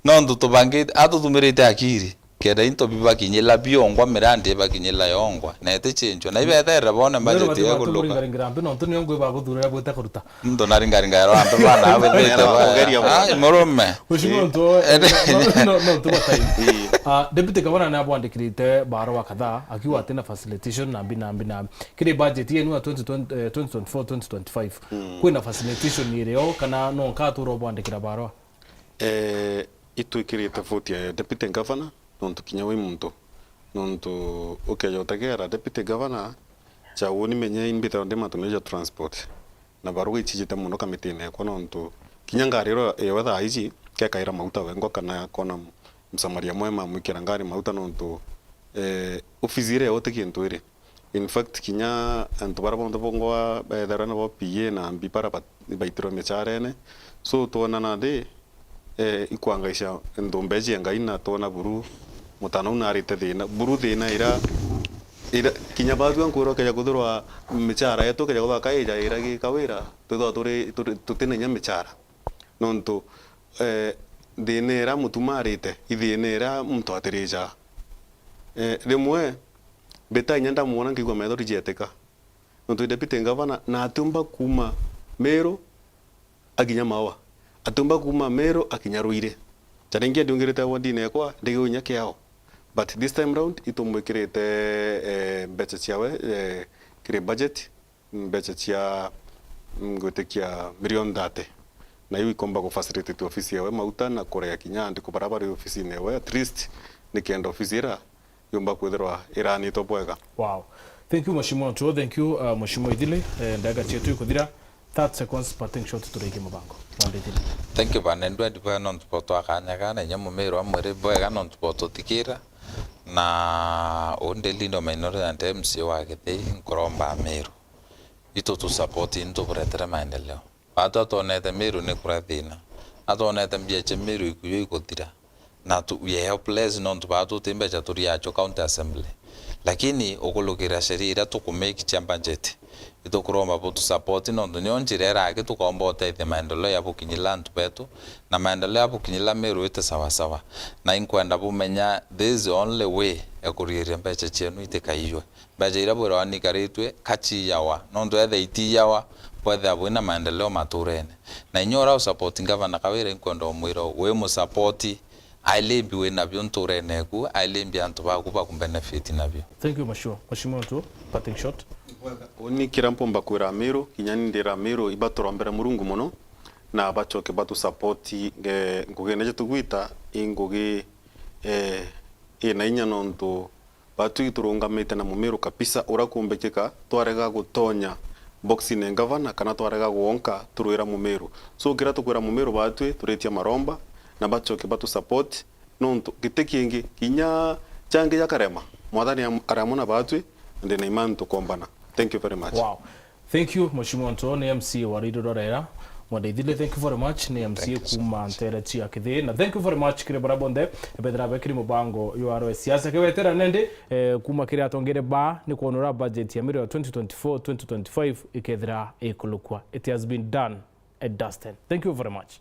Nontu tubangite, atutumirite akiri. Kenda into bibakinyila biongwa, mirandi ibakinyila yongwa, na itichinchwa, na ibetherera bone budget ya kuluka. Ringaringira mbi, nontu nio ngwi babuthurira bwite kuruta. Muntu naringaringa ero antu bana abithite. Kugeria bwana. Ai, murume. Mheshimiwa, ntu, no, no, no, ntu wa time. Ii. Ah, Deputy Governor nabwandikirite barua kadhaa, akiuga ati na facilitation na mbi, na mbi, na mbi. Kiri budget yenu ya twenty twenty, eh, twenty twenty-four, twenty twenty-five. Mm. Kwina facilitation irio, kana no nkatura bwandikira barua? Eh, itwikirite vote ya Deputy Governor, nontu kinya wi muntu. Nontu ukeja utegera Deputy Governor, ja uni menye imbithawa ndi mantu meja transport. Na barua icijite mono kamitine ekwa nontu kinya ngari iro ewe thaa iji, kekaira mauta wengwa kana kona msamaria mwema amwikira ngari mauta nontu, eh, ofisi iria ewe ti kintu iri. In fact, kinya antu bara bonthe bongwa beethairwe nabo P A na mbi bara bat-, baitirwe michaarene. So, twonana nthi, eh, ikwangaisha nthumbe cia Ngai na twona buru mutana u narite thina. Buru thina ira, ira, kinya baatwi nkwirwa keja kuthirwa michaara yetu keja kuthwa kaija ira gika wira, twithwa turi, turi, tutina inya michaara. Nontu, eh, thina ira mutumarite, i thina ira muntu atirija. Eh, rimwe, mbita inya ndamwona nkaigua methori jetika. Nontu i Deputy Governor, na atiumba kuuma Meru akinya Maua. Atiumba kuuma Meru akinya Ruiri. Jaringia ndiungirite wardine yakwa, ndigiu inya kiao. But this time round, itumwikirite, eh, mbeca ciawe, eh, kiri budget, mbeca cia, mm, gwitikia million thirty. Na iu ikomba ku facilitate ofisi yawe mauta na kurea kinya andiko bara bari ofisine yawe, at least nikenda ofisi ira yumba kwithirwa iranitwa bwega. Wow. Thank you, Mheshimiwa Otuo. Thank you, uh, Mheshimiwa Ithile. Eh, ndagika cietu ikuthira. Thirty seconds, parting shot, turikie mubango. Mwandithile. Thank you, bana. Ndwendi bwega nontu bwa twakanya kana inya mumiru amwire bwega nontu bwa tutikira. Na undi Lindo Mainore and M C A wa Githii, nkuromba Amiru. Itu tu support, intu buretere maendeleo. Batu atonete Miru ni kuria thina. Atonete mbia cia Miru ikuyo iguthira. Na tu, we are helpless nontu baa tuti mbeca turiacho county assembly. Lakini ukulukira sheria iria tukumake cia budget, itukuromba butu support nontu nio njira iraki tukomba utethia maendeleo ya bukinyila antu betu, na maendeleo ya bukinyila Miru ite sawasawa. Na inkwenda bumenya this is the only way ya kurigiria mbeca cienu itikaiywe. Mbeca iria bwirwa nikaritwe kaciyawa, nontu ethe itiyawa, bwethea bwina maendeleo maturene. Na inya uria u support ngavana Kawira, inkwenda umwira wi mu support, ailimbi wi nabio nturene eku, ailimbi antu baku baku benefit nabio. Thank you, Mheshimiwa. Mheshimiwa Otuo, parting shot. Uni kira mpomba kwira Amiru, kinya ni ndira Amiru, ibaturombere Murungu muno, na bachoke batu support, eh, ngugine yetu tugwita, i ngugi, eh, ina inya nontu Batwi turungamite na mumiru kabisa, uria kumbikika, twarega gutonya boxine ngavana kana twarega gwonka, turwira mumiru. So, kira tukwira mumiru batwi, turitie maromba, na bachoke batu support, nontu giti kingi, kinya changi jakarema, Mwathani am-, ari amwe na batwi, ndina imani tukombana. Thank you very much. Wow. Thank you, Mheshimiwa Otuo, ni M C A wa Riru Rorera. Mwandeithile, thank you very much, ni M C A kuma ntere cia Kithii. Na thank you very much kiri baria bonthe bethira bekiri mubango jwa Arua Siasa. Kewetera nendi, eh, kuma kiri atongere ba ni kwonora budget ya mirio ya twenty twenty-four, twenty twenty-five ikethira ikulukwa. It has been done and dusted. Thank you very much.